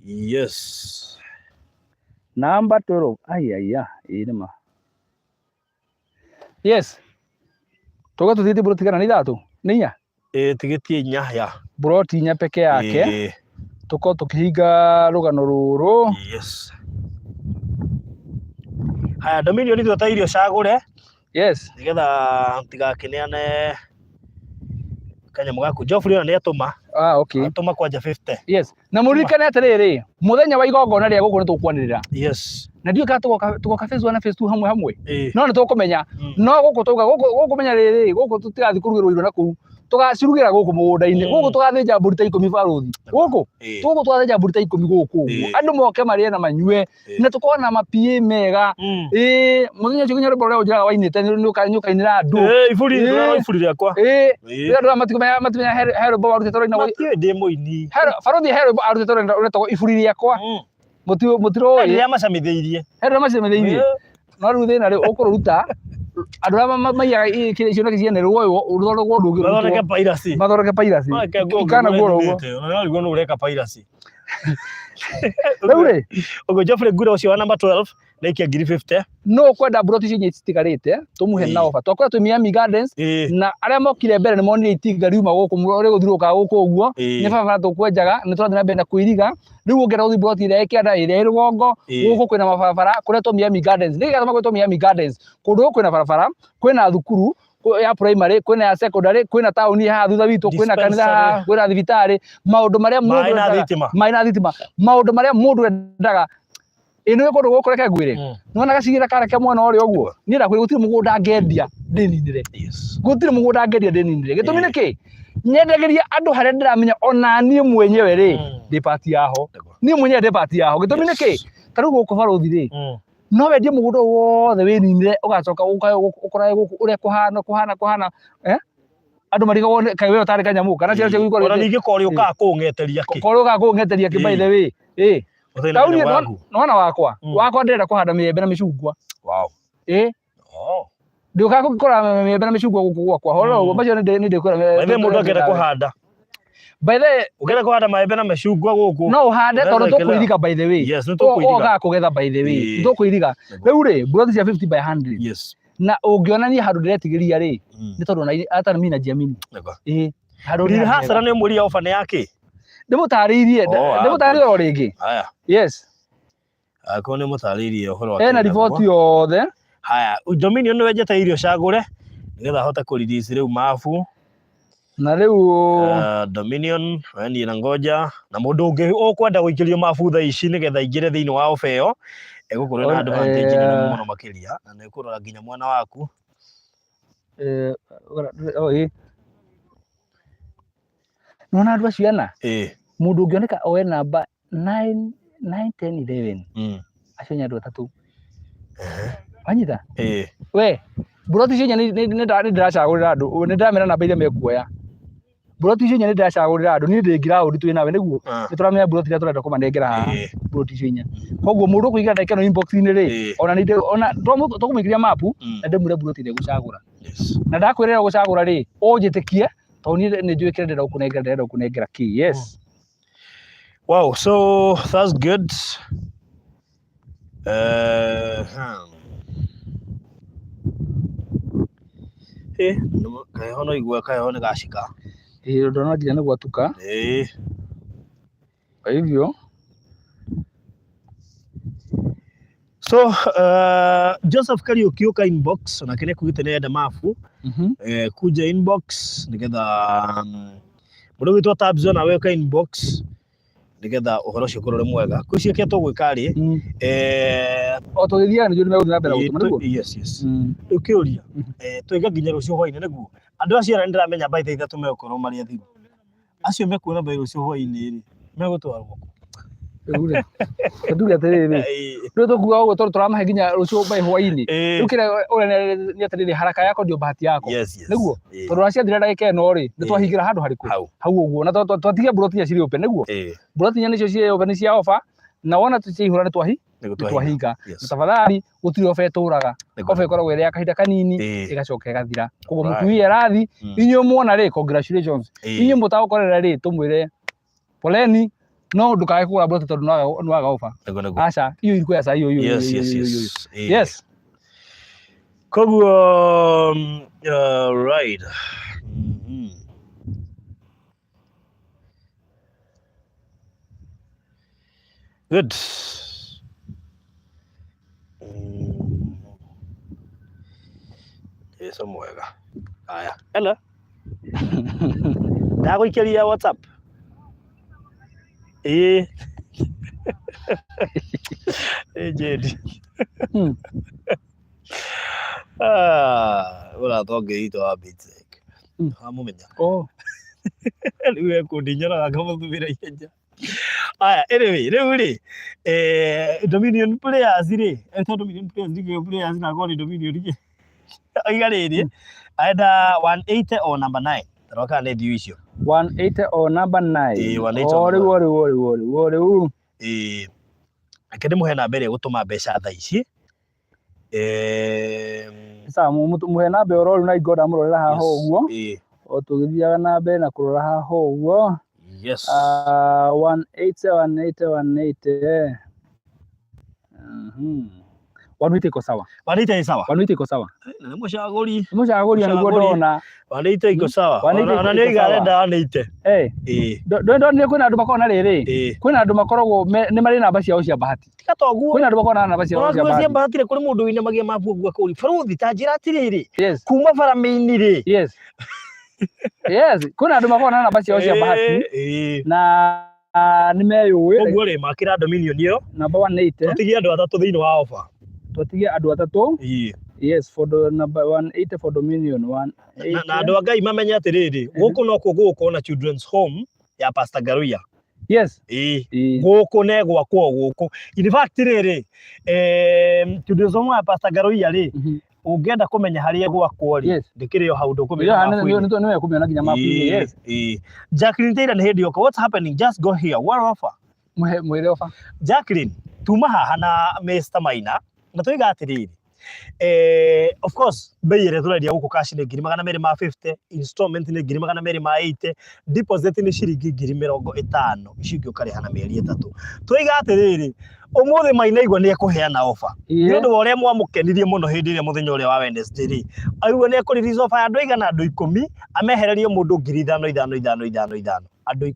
Yes. Namba 12, ai ai ĩĩ nĩ ma. Yes, tuga tuthiĩte mburoti kana nĩ ithatũ nĩ inya. Tigĩtie inya ya. Mburoti inya peke yake. Tũkorwo tũkĩhinga rũgano rũrũ. Yes. Haya, Dominion, twetereire ũcagũre nĩgetha ntigakĩneane kanyamũ gaku. Geoffrey ona nĩ atũma. Ah, okay. Atũma kwanja 50. Yes, na mũririkane atĩrĩrĩ, mũthenya wa igongona rĩa gũkũ nĩ tũkwanĩrĩra na ndiũĩ kana tũgoka phase 1 na phase 2 hamwe hamwe, no nĩ tũkũmenya. No gũkũ tauga gũkũ gũkũ menya rĩrĩ, gũkũ tũtigathiĩ kũrugĩrwo irio na kũu, tũgacirugĩra gũkũ mũgũnda-inĩ. Gũkũ tũgathĩnja mbũri ta 10, barũthi, gũkũ. Gũkũ tũgathĩnja mbũri ta 10 gũkũ ũguo, andũ moke marĩe na manyue, na tũkorwo na mapie mega. Ĩĩ, mũthenya ũcio nginya rwĩmbo rũrĩa ũnjĩraga wainĩte nĩ ũkainĩra andũ. Iburi, ndũrona iburi rĩakwa. Rĩrĩa andũ aya matimenya he rwĩmbo warutĩte rũrainagwo. Matiũĩ ndĩ mũini. Barũthi, he rwĩmbo arutĩte rũretagwo "Iburi Rĩakwa". Mũtiroĩ? Rĩrĩa macamithĩirie. He rwĩmbo macamithĩirie. No rĩu thĩna rĩ, ũkũrũruta andũ arĩa maiyaga cioneki ciene rwoywo rũthondekwo ũndũ ũngĩ. Mathondeke piracy. Mathondeke piracy. Ikanagwo oro ũguo. Ona no nĩ ũreka piracy. Rĩu rĩ, Ũguo Geoffrey Ngure ũcio wa number 12 nĩ aikia ngiri 50. No ũkwenda mburoti icio inya citigarĩte tũmũhe na offer twakwĩra twĩ Miami Gardens, na arĩa mokire mbere nĩ monire itinga riuma gũkũ rĩgũthiũrũrũka gũkũ ũguo. Nĩ barabara tũkwenjaga, nĩ tũrathiĩ na mbere na kũiriga. Rĩu ũngĩenda gũthiĩ mburoti ĩrĩa ĩ kĩanda, ĩrĩa ĩ rũgongo, gũkũ kwĩna mabarabara kũretwo Miami Gardens. Nĩkĩ gĩatũma gwĩtwo Miami Gardens? Kũndũ gũkũ kwĩna barabara, kwĩna thukuru ya primary, kwĩna ya secondary, kwĩna taũni haha thutha witũ, kwĩna kanitha haha, Dispensary. kwĩna thibitarĩ, maũndũ marĩa mũndũ Maĩ na endaga. thitima. Maĩ na thitima, maũndũ marĩa mũndũ endaga. Ĩ nĩ kũndũ gũkũ, reke ngwĩre, nĩwona gacigĩrĩra karĩa ke mwena ũrĩa ũguo, niĩ ndakwĩra gũtirĩ mũgũnda ngendia ndĩninĩre. Gũtirĩ mũgũnda ngendia ndĩninĩre. Gĩtũmi nĩ kĩ? Nyendagĩria andũ harĩa ndĩramenya ona niĩ mwenyewe rĩ, ndĩ part yaho. Niĩ mwenyewe ndĩ part yaho. Gĩtũmi nĩ kĩ? Ta rĩu gũkũ, barũthi rĩ, no wendie mũgũnda ũyũ wothe wĩninĩre, ũgacoka ũkorage gũkũ ũrĩa kũhana kũhana kũhana, andũ marigagwo kaĩ we ũtarĩ kanyamũ kana ciana ciaku Ona ningĩ korĩ ũkaga kũng'eteria kĩ. Korwo ũkaga kũng'eteria kĩ, by the way, Ũtarĩ na taũni kanyamũ gaku. Nĩwona wakwa, wakwa ndĩrenda kũhanda mĩembe na mĩcungwa. Ndĩũkaga kũgũra mĩembe na mĩcungwa gũkũ gwakwa horo ũguo. Macio nĩ ndĩkwĩra. By the way, mũndũ angĩenda kũhanda. By the way, Ũngĩenda kũhanda maembe na mĩcungwa gũkũ. No ũhande tondũ Ũrenda tũkũiriga, by the way. Yes, nĩ tũkũiriga. Ũgaga kũgetha, by the way. Tũkũiriga. Rĩu rĩ, mburoti cia 50 by 100, na ũngĩonania handũ ndĩretigĩria rĩ, nĩ tondũ ona hata mimi najiamini. Ĩĩ, handũ nĩ Lil handũ Hasara hega. nĩ mũria ofa nĩ yake. Ndĩmũtarĩirie. Oh, ah, Ndĩmũtarĩirie o rĩngĩ. Haya. Yes. Akorwo nĩ mũtarĩirie ũhoro wa Ena kĩrĩa riboti naguo. yothe. Haya, Dominion nĩ wenjete irio cagũre nĩgetha ahote kũ release rĩu mabu. Na rĩu Dominion, we niĩ na ngoja na mũndũ ũngĩ ũkwenda gũikĩrio mabu thaa ici nĩgetha aingĩre thĩinĩ wa ofa ĩyo, ĩgũkorwo na advantage nene mũno makĩria na nĩ ĩkũrora nginya mwena waku. Oh, ĩĩ. Nĩwona andũ acio ana, mũndũ ũngĩoneka oe namba 9 9 10 11, acio nĩ andũ atatũ wanyita. We mburoti icio inya nĩ ndĩracagũrĩra andũ, nĩ ndĩramera namba iria mekuoya. Mburoti icio inya nĩ ndĩracagũrĩra andũ. Niĩ ndĩ ground twĩ nawe nĩguo nĩ tũramenya mburoti iria tũrenda kũmanengera haha. Mburoti icio inya, koguo mũndũ ũkũingĩra ndagĩka ĩno inbox-inĩ rĩ, ona nĩ ona tũkũmũikĩria mapu na ndĩmwĩre mburoti ĩrĩa egũcagũra. Na ndakwĩra ĩrĩa ũgũcagũra rĩ, ũnjĩtĩkie tondũ niĩ nĩ njũĩ kĩrĩa ndĩrenda gũkũnengera, ndĩrenda gũkũnengera kĩ. Yes. Wow, so that's good. Kaheho no igua kaheho nĩ gacika. Ĩĩ, ndona nginya nĩ gwatuka. Kwa hivyo So Joseph Kariuki, ũka inbox onake nĩ kuugĩte nĩ arenda mabu. Kuja inbox nĩgetha mũndũ ũgwĩtwo Tabs nawe ũka inbox nĩgetha ũhoro ũcio ũkorwo ũrĩ mwega. Kwĩciria kĩrĩa tũgwĩka rĩ, O tũgĩthiaga nĩguo nĩmegũthiĩ na mbere na gũtũma nĩguo. Yes. Rĩu kĩũria, twĩke nginya rũciũ hwainĩ nĩguo andũ acio arĩa nĩndĩramenya by thaa 3 megũkorwo marĩ athiru, acio mekuona by rũciũ hwainĩ rĩ, megũtwarwo kũ? Rĩu rĩ, tuge atĩrĩrĩ, rĩu tũkuga ũguo tondũ tũramahe nginya rũciũ by hwainĩ. Rĩu kĩrĩa ũrĩa nĩ atĩrĩrĩ, haraka yako ndio bahati yako. Nĩguo? Tondũ ona ciathira ndagĩka ĩno rĩ, nĩ twahingĩra handũ harĩkũ? Hau. Hau ũguo. Na twatigia mburoti inya cirĩ open, nĩguo? Mburoti inya nĩcio cirĩ open cia offer, na wona ciaihũra nĩ twahi Nĩguo nĩ twahinga. twahinga. Yes. Na tafadhali gũtirĩ offer ĩtũraga. Nĩguo. Offer ĩkoragwo ĩrĩ ya kahinda kanini ĩgacoka ĩgathira. Koguo mũtui erathi, inyuĩ muona rĩ, congratulations. Inyuĩ mũtagũkorera rĩ, tũmwĩre poleni, no ndũkae kũgũra mburoti tondũ nĩwaga offer. Nĩguo nĩguo. Aca, iyo irikuoya cai ũyũ. Yes. Yes. Koguo right. Good. Jesu mwega. Aya. Hello. Ndagũikĩria WhatsApp. Ĩĩ. Ĩ Jane. Ah, ũrata ũngĩ witũ wa Bitsek. Amũmenya. Oh. Rĩu ekũndinyoraga ngamũthumĩra ihenya. Aya, anyway, rĩu rĩ, Dominion Players rĩ, to Dominion Players, ndikĩũĩ Players na korwo nĩ Dominion rĩ. Oiga rĩrĩ, arenda 180 o number 9. Tarora kana nĩ thiũ icio. 180 o number 9. Ĩĩ, 180 O o rĩu number o rĩu o rĩu o rĩu o rĩu. Ĩĩ. Reke ndĩmũhe namba ĩrĩa ĩgũtũma mbeca thaa ici. Sawa, mũhe namba ĩyo rĩu na ingĩ ndamũrorera haha ũguo. Ĩĩ. O tũgĩthiaga na mbere na kũrora haha ũguo. Yes. 180 180 180. 180 iko sawa. 180 ĩ sawa. 180 iko sawa. Na nĩ mũcagũri. Nĩ mũcagũri na nĩguo Mũcagũri. ndona. 180 iko sawa. 180 Ona nĩ iko oiga sawa. arenda 180. Eh, Ĩĩ. ndonire kwĩna andũ makoragwo na rĩrĩ. Ĩĩ. Kwĩna andũ makoragwo nĩ marĩ namba ciao cia bahati. Tiga toguo. Kwĩna andũ makoragwo na namba ciao cia Ũraigua cia bahati. bahati rĩ, kũrĩ mũndũ ũinamagia mabu ũguo akũria barũthi ta njĩra atĩrĩrĩ Yes. kuma bara-inĩ rĩ Yes. Yes, kwĩna andũ makoragwo na namba ciao cia bahati Ĩĩ. na nĩ meyũĩ. Koguo rĩ makĩra Dominion ĩyo Namba 180. tũtigie andũ atatũ thĩinĩ wa offer. Tũtigie andũ atatũ. Ĩĩ. Yes, for the number 180 for Dominion 180. Na andũ a Ngai mamenye atĩrĩrĩ gũkũ nokuo gũgũkorwo na Children's Home ya Pastor Ngaruiya. Yes. Ĩĩ. Ĩĩ. Gũkũ ne gwakwo gũkũ. In fact rĩrĩ, Children's Home ya Pastor Ngaruiya rĩ, ũngĩenda kũmenya harĩa gwakwo rĩ, ndĩkĩrĩ o hau ndũkũmĩona mabu-inĩ. Nĩ wekũmĩona nginya mabu-inĩ, yes. Ĩĩ. Jacqueline Taylor nĩ hĩndĩ yoka. What's happening? Just go here. What offer? Mũhe mwĩre offer. Jacqueline, tuma haha na Mr. Maina na tũiga atĩrĩrĩ, of course bei ĩrĩa tũrendia gũkũ cash nĩ ngiri magana merĩ ma 50, installment nĩ ngiri magana merĩ ma 80, deposit nĩ ciringi ngiri mĩrongo ĩtano, icio ingĩ ũkarĩha na mĩeri ĩtatũ. Tũiga atĩrĩrĩ, ũmũthĩ Maina igua nĩ ekũheana offer. Nĩ ũndũ wa ũrĩa mwamũkenirie mũno hĩndĩ ĩrĩa mũthenya ũrĩa wa Wednesday rĩ, aigua nĩ ekũ release offer ya andũ aigana andũ ikũmi, amehererie mũndũ ngiri ithano ithano ithano ithano ithano. Andũ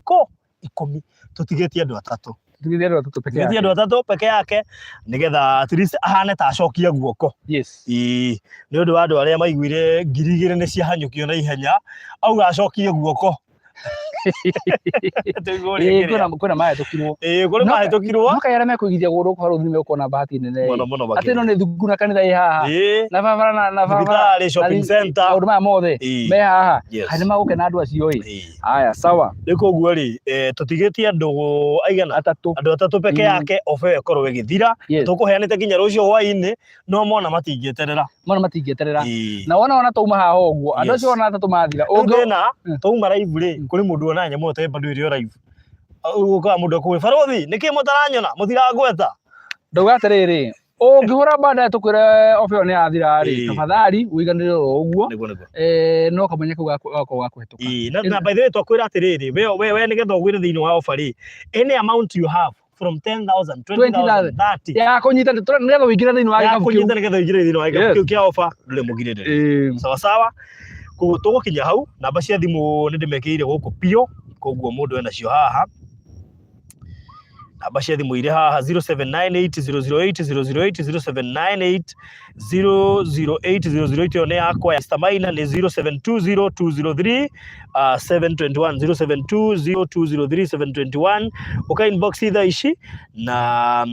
ikũmi, tũtigĩtie andũ atatũ. Tũtigĩtie andũ atatũ peke yake. Tũtigĩtie andũ atatũ peke yake, nĩgetha at least ahane ta acokia guoko. Yes. Ĩĩ, nĩ ũndũ wa andũ arĩa maiguire ngiri igĩrĩ nĩ ciahanyũkio na ihenya, auga acokie guoko. Ĩĩ, kwĩna mahĩtũkirwo. Ĩĩ, kũrĩ mahĩtũkirwo. No kaĩ arĩa mekũigithia gũkũ barũthi nĩ mekũona bahati nene. Mũno mũno Atĩ ĩno nĩ thukuru na kanitha ĩ haha. Ĩĩ. Na barabara na barabara. Thibitarĩ, shopping center. Maũndũ maya mothe Ĩĩ. me haha. Yes. Kaĩ nĩ magũkena andũ acio ĩ. Ĩĩ. Haya, sawa. Rĩu koguo rĩ, tũtigĩtie andũ aigana? Atatũ. Andũ atatũ peke yake, offer ĩyo ĩkorwo ĩgĩthira. Yes. Tũkũheanĩte nginya rũciũ hwainĩ, no mona matingĩeterera. Mona matingĩeterera. Ĩĩ. Na wona ona twauma haha ũguo, andũ Yes. acio ona atatũ mathira. Rĩu thĩna, Mm. twauma live rĩ, kũrĩ mũndũ wona nyamũ ĩyo ta bado ĩrĩ o live. Ũkaga mũndũ akũĩ, barũthi, nĩkĩ mũtaranyona? Mũtirangweta. Ndauga atĩrĩrĩ, ũngĩhũra baadaye tũkwĩre offer ĩyo nĩ yathira rĩ, Ĩĩ. tafadhali ũiganĩre oro ũguo. Nĩguo, nĩguo. No kamwenya kau gakorwo ga kũhetũka. Ĩĩ, na by the way twakwĩra atĩrĩrĩ, we nĩgetha ũgwĩre thĩinĩ wa offer rĩ, any amount you have from 10,000, 20,000, 30. Ya kũnyita nĩgetha ũingĩre thĩinĩ wa Ya gĩkabu kĩu. kũnyita nĩgetha ũingĩre thĩinĩ wa gĩkabu Yes. kĩu kĩa offer, ndũrĩ mũgirĩrĩrie. Ĩĩ. Sawa sawa. Koguo tũgũkinya hau, namba cia thimũ nĩ ndĩmekĩrire gũkũ biũ, koguo mũndũ enacio haha. Namba cia thimũ irĩ haha 0798 008 008 0798 008 008 ĩyo nĩ yakwa ya Mr. Maina nĩ 0720 203 721 0720 203 721. Ũka inbox thaa ici na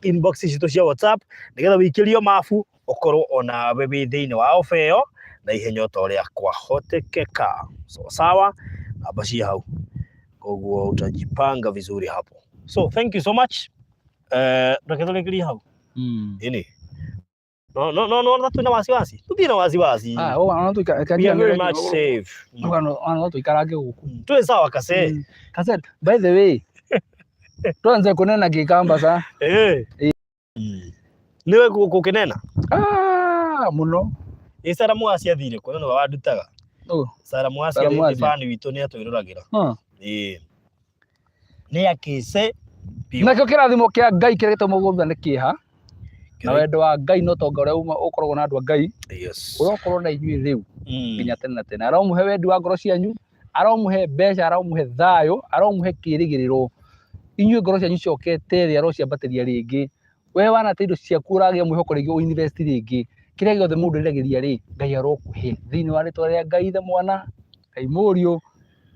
inbox citũ cia WhatsApp nĩgetha wĩikĩrio mabu ũkorwo onawe wĩ thĩinĩ wa ofa ĩyo na ihenya o ta ũrĩa kwahotekeka. Sawa sawa, namba ci hau, koguo utajipanga vizuri hapo. So thank you so much. Reke tũrĩkĩrie hau. Ĩni. No no no no twĩna wasiwasi. Tũtirĩ na wasiwasi. Ah, ona tuika We are very much safe. Ona tuikarange gũkũ. Twĩ sawa kase. Kase, by the way, tuanze kunena Kikamba sa. Eh. Nĩwe gũkĩnena? Ah, mũno. Ĩ Sarah Mwasi athire kũ? Na nĩwe wandutaga. Nũ? Sarah Mwasi Sarah nĩ Mwasi. fan witũ nĩ atwĩroragĩra. Huh. Ĩĩ. Nĩ akĩce biũ. Nakĩo kĩrathimo kĩa Ngai kĩrĩa gĩtũmaga nĩ kĩeha na wendo wa Ngai na ũtonga ũrĩa uma ũkoragwo na andũ a Ngai ũrokorwo na inyuĩ rĩu nginya tene na tene. Aromũhe wendi wa ngoro cianyu, aromũhe mbeca, aromũhe thayũ, aromũhe kĩrĩgĩrĩro. Inyuĩ ngoro cianyu icokete thĩ arociambatĩria rĩngĩ. We wanate indo ciaku ũragĩa mwĩhoko rĩngĩ ũ invest rĩngĩ. Kĩrĩa gĩothe mũndũ eriragĩria rĩ, Ngai arokũhe. Thĩinĩ wa rĩtwa rĩa Ngai Ithe Mwana, Ngai Mũriũ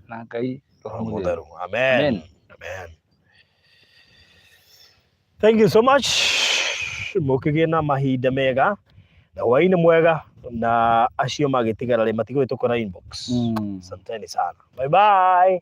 na Ngai Roho Roho Mũtheru. Mũtheru. Amen. Amen. Amen. Thank you so much. Mũkĩgĩe na mahinda mega na hwaĩ-inĩ mwega na acio magĩtigara rĩ matigũgĩtũkora inbox. Asanteni sana. Bye bye.